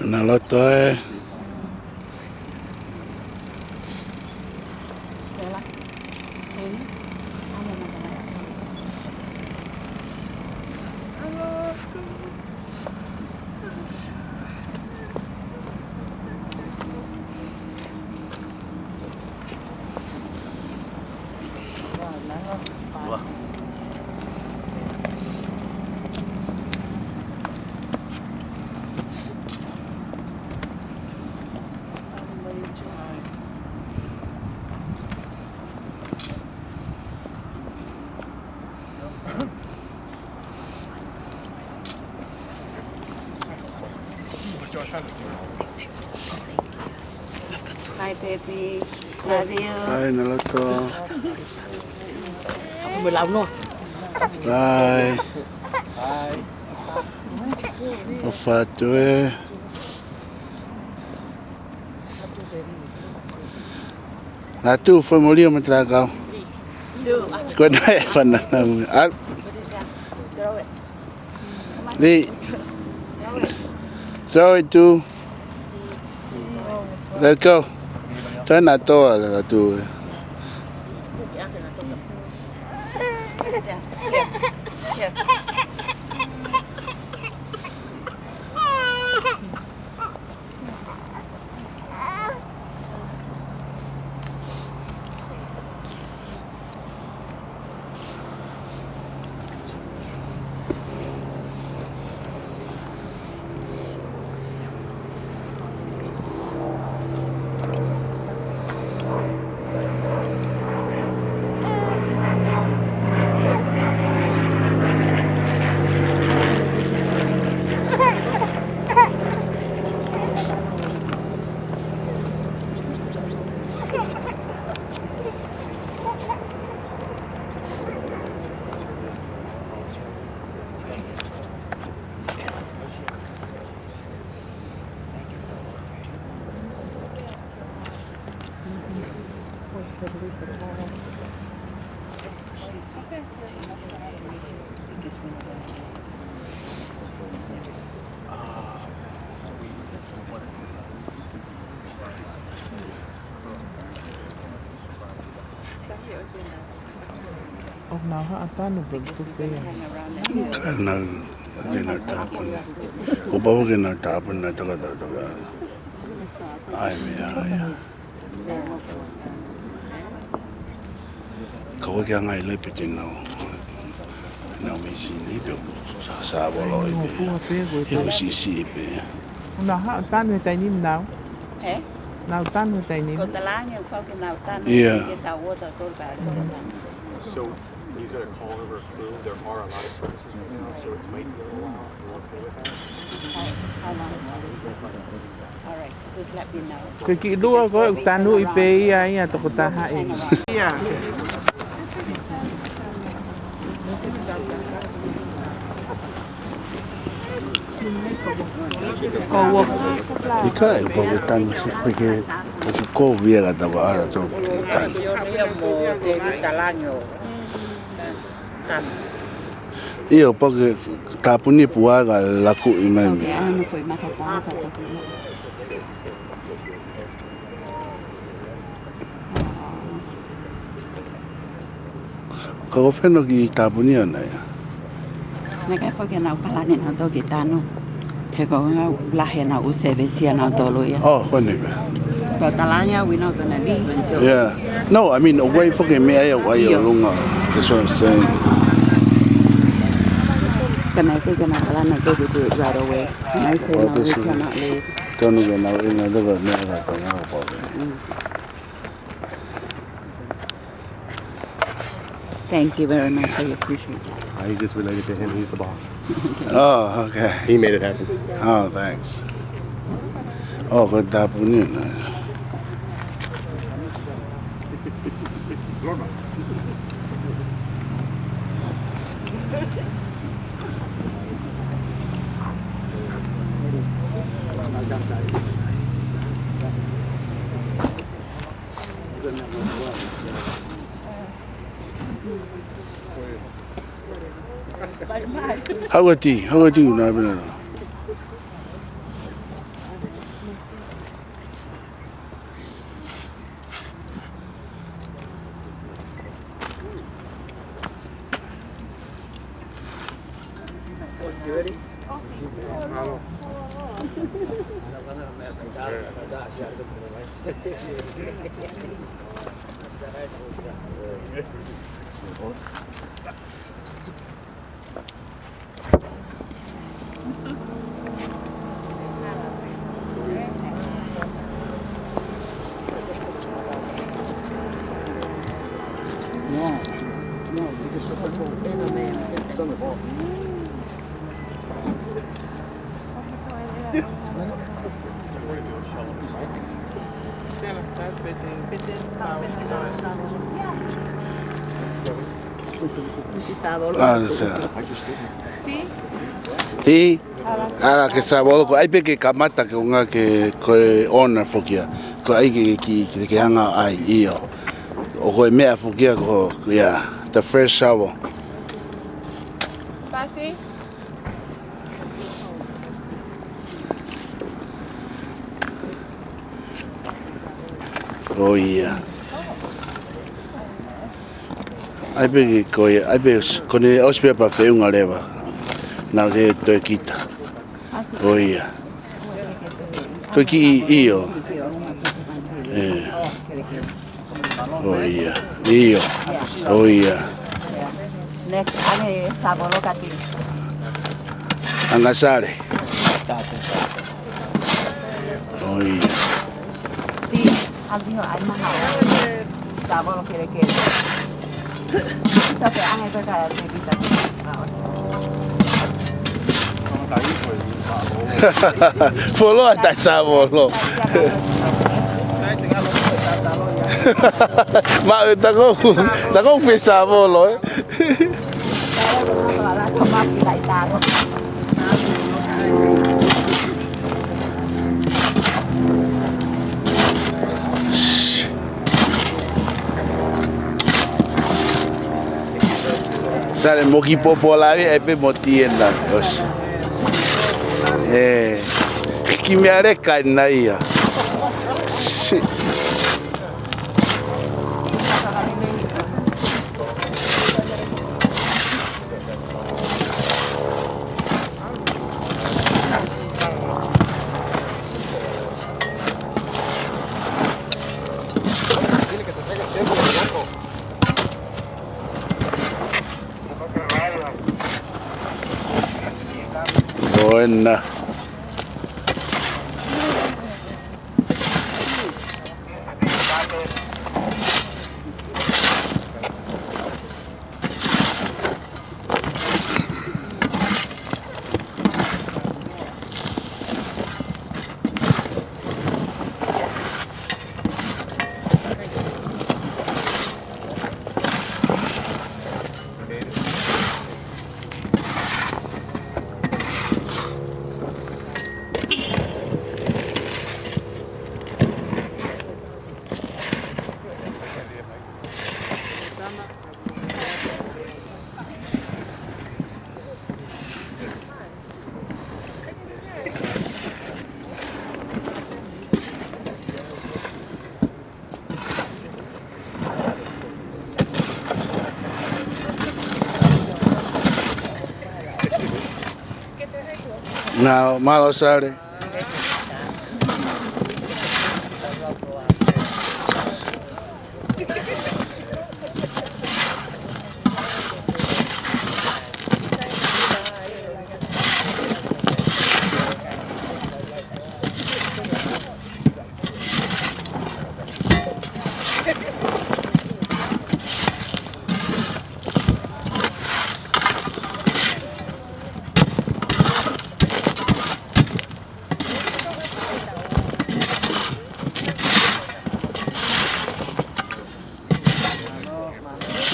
Nā loto e. Love you. Bye, Naloto. Bye. ʻOfa atu ē. Latu, fai moli o matalakau. Ko nai fana na. Al- Lee. Throw it to. Let go. Try not to, uh, to. ʻOku nau haʻa tanu pē ʻoku tuku pē. Ka nau, ke nau tāpuni. Kuo pau ke nau tāpuni, nau toka, toka, toka. ʻAi meʻa ia. Ka ʻoku ʻikai ke ʻi ai ha ʻilo pe te nau, nau mīsini pe ʻoku sa, sa volo i pe. Ngofua pē ko e ʻIo pe. Siʻisiʻi pē. ʻOku nau haʻa tanu he taimi ni nau. He? Nau tanu he taimi ni. Ko Talangi ʻoku pau ke nau tanu. Ia. Ke tau ō tautolu ka. So, he's gonna call over a crew. There are a lot of services right now, so it might be a little while. Are you okay with that? How, how long? All right, just let me know. Ko e kiʻi lua ko ē ʻoku tanuʻi pē ia ʻe he tokotaha ē. Ia. ʻIkai, ʻoku pau ke tanu se pe ke, ʻoku kovi ia ka tau ara tau ke tanu. ʻIo, ʻoku pau ke tāpuni pea ka lakuʻi mai mei ai. Ka ko fē hono kiʻi tāpuni ʻana ia? Naʻe ʻikai foki ke nau palani nautolu ke tanu. He ko e ʻuhinga lahi ʻenau ʻū service ʻanautolu ia. Oh, ko eni pē. Ko Talangi, we not gonna leave until. Yeah. No, I mean, ʻoku ʻi ai foki e meʻa ia ʻoku ʻi ʻolunga. That's what I'm saying. Ka naʻe ʻikai ke nau palani nautolu ke do it right away. And I say, no, we cannot leave. Tonu ke nau ʻi ai nautolu meʻa ka tau ngāue pau. Mm. Thank you very much. I appreciate that. I just related to him. He's the boss. Oh, okay. He made it happen. Oh, thanks. Oh, ko e tāpuni ʻana. Haʻu atu, haʻu atu, nā pena. Ah, so. Tī? ʻAlu ke savolo, ko ai pē ke kamata ke unga ke ko e ʻona foki ia. Ko ai ke, ke, ke, ke hanga ai, ʻio. ʻO ko e meʻa foki ia ko, yeah, the first shovel. Pasi? ʻOi ia. Ai pē ke ko ia, ai pē s-, ko ʻene ʻosi pē pea feʻunga leva. Naʻa ke toe kita. ʻOi ia. Ko e kiʻi ʻio. ʻE. ʻOi ia. ʻIo. ʻOi ia. Next, ʻange savolo ka tī. ʻAnge sale. ʻOi ia. Tī, ʻalu ki hoʻo ʻai maha. Savolo kelekele. Sa te ʻange ko e ka te kita. Fuoloa taʻe savolo. Ma, ʻe, ta ko, ta ko fē savolo, ē? Sale mo ki popo lavi, ʻai pē mo tī ena. ʻOsi. ʻE, kiʻi meʻa leka ena ia. Si. Buena. Nā, mālō Sale.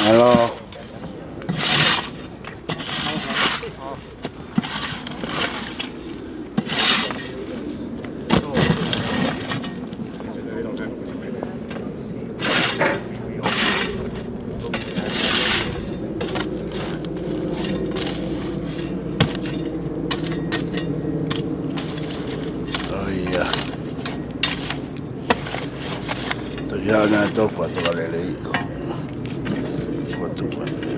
Mālō. ʻOi ia. Toki haʻu ʻo tau fatu ka lele iko. Fatu ka lele.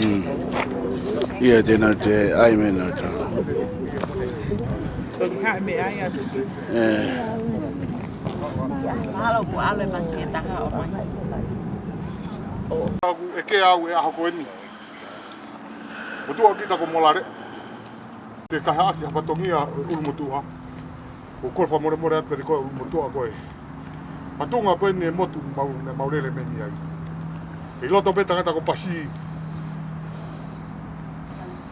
Mm. Ia te nau te ai me nau tau. ʻE. Mahalo kuo ʻalu e masi ʻe taha ʻo mai. Aku ʻe ke au e ʻaho ko eni. Motuʻa kita ko Molale. Ke kaihaʻasi ha fatongia ʻo e ʻulumotuʻa. ʻOku ou kole fakamolemole atu kiate koe ʻulumotuʻa ko e fatunga ko eni e motu mau, ne mau lele mei ai. ʻI loto pē tangata ko Pasi.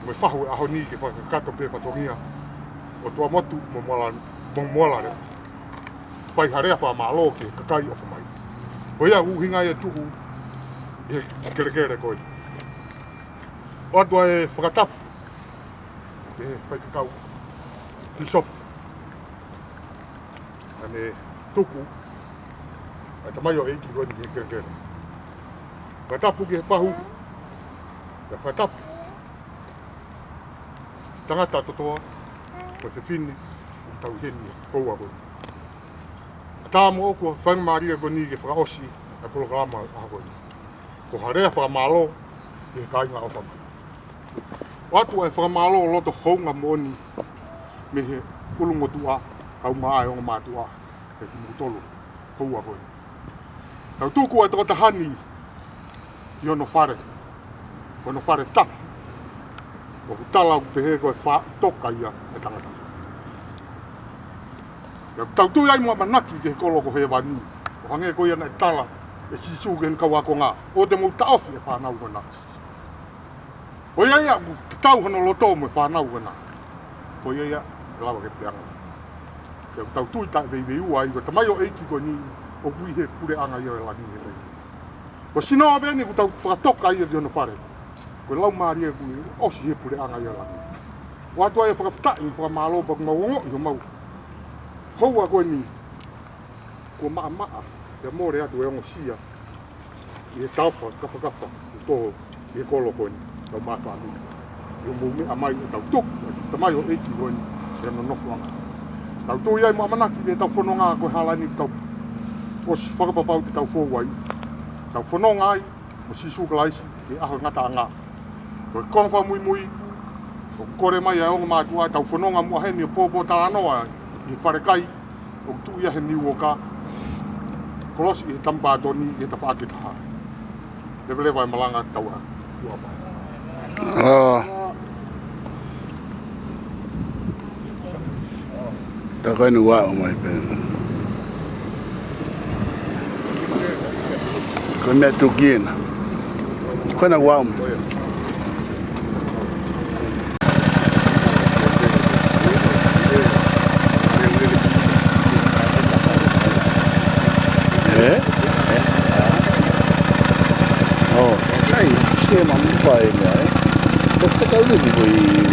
Mo e fahu e ʻaho ni ke fakakakato pē fatongia ʻo Tuʻamotu mo Mola-, mo Molale. Fai ha lea fakamālō ki he kakai ʻofa mai. Ko ia ʻuhinga ia ʻoku tuku ʻi he kelekele ko ē. ʻOatu ʻa e fakatapu ki he faifekau pīsope. ʻA ʻene tuku ʻa e tamaioʻeiki ko eni ki he kelekele. Fakatapu ki he fahu. Pea fakatapu tangata totoa, ko e fefine, ʻoku tau ʻi heni, ko ua ko eni. ʻAtā moʻoku ʻa e faingamālie ko eni ke fakaʻosi ʻa e polokalama ʻo e ʻaho ko eni. Ko ha lea fakamālō ki he kāinga ʻofa mai. ʻOatu ʻa e fakamālō loto hounga moʻoni mei he ʻulumotuʻa, kau mai ʻa e ongo mātuʻa, ʻe kimoutolu, ko ua ko eni. Tau tuku ʻa e tokotaha ni ki hono fale, ko hono fale tapu. ʻOku tala ʻoku pehē ko e faʻitoka ia ʻa e tangata. Pea ʻoku tau tui ai mo ʻamanaki ki he kolo ko hēvani. ʻO hangē ko ia naʻe tala ʻe Sīsū ki heʻene kau ākonga, ʻoua te mou taʻofi ʻa e fānau ko ena. Ko ia ia ʻoku tatau hono loto mo e fānau ko ena. Ko ia ia ʻe lava ke puleʻanga. Pea ʻoku tau tui taʻeveiveiua ai ko e tamaioʻeiki ko eni ʻoku ʻi he puleʻanga ia ʻo e langi he taimi. Ko e sino pē eni ʻoku tau fakatoka ia ki hono fale. Ko e laumālie ʻoku ʻosi he puleʻanga ia ʻo e langi. ʻOatu ʻa e fakafetaʻi mo e fakamālō pea ʻoku mau ongoʻi homau houa ko eni kuo maʻamaʻa, pea mole atu e ongosia ʻi he taofa kafakafa ʻoku tō ʻi he kolo ko eni, tau mātuʻaki. ʻI hoʻomou meʻa mai ʻo tau tuku ʻa e tamaioʻeiki ko eni ʻi hono nofoʻanga. Tau tui ai mo ʻamanaki ki heʻetau fononga ko e hala ni, tau ʻosi fakapapau te tau fou ai. Tau fononga ai mo Sīsū Kalaisi ki he ʻaho e ngataʻanga. Ko e konga fakamuimui, ʻoku kole mai ʻa e ongo mātuʻa, tau fononga muʻa heni ʻo pōpōtalanoa ʻi he falekai ʻoku tuʻu ia he Niuoka, kolosi ʻi he Tamapatoni ʻi he tafaʻaki ʻe taha. Leveleva e malanga, tau ā. Tuʻa pā. ʻA. Tā ko eni ʻoku aʻu mai pē. Ko e meʻa tuki ena. Ko ena ʻoku aʻu mai. ʻE? ʻO, kai, se ma mi fai mea, ē? Ko e fakaʻuli ko e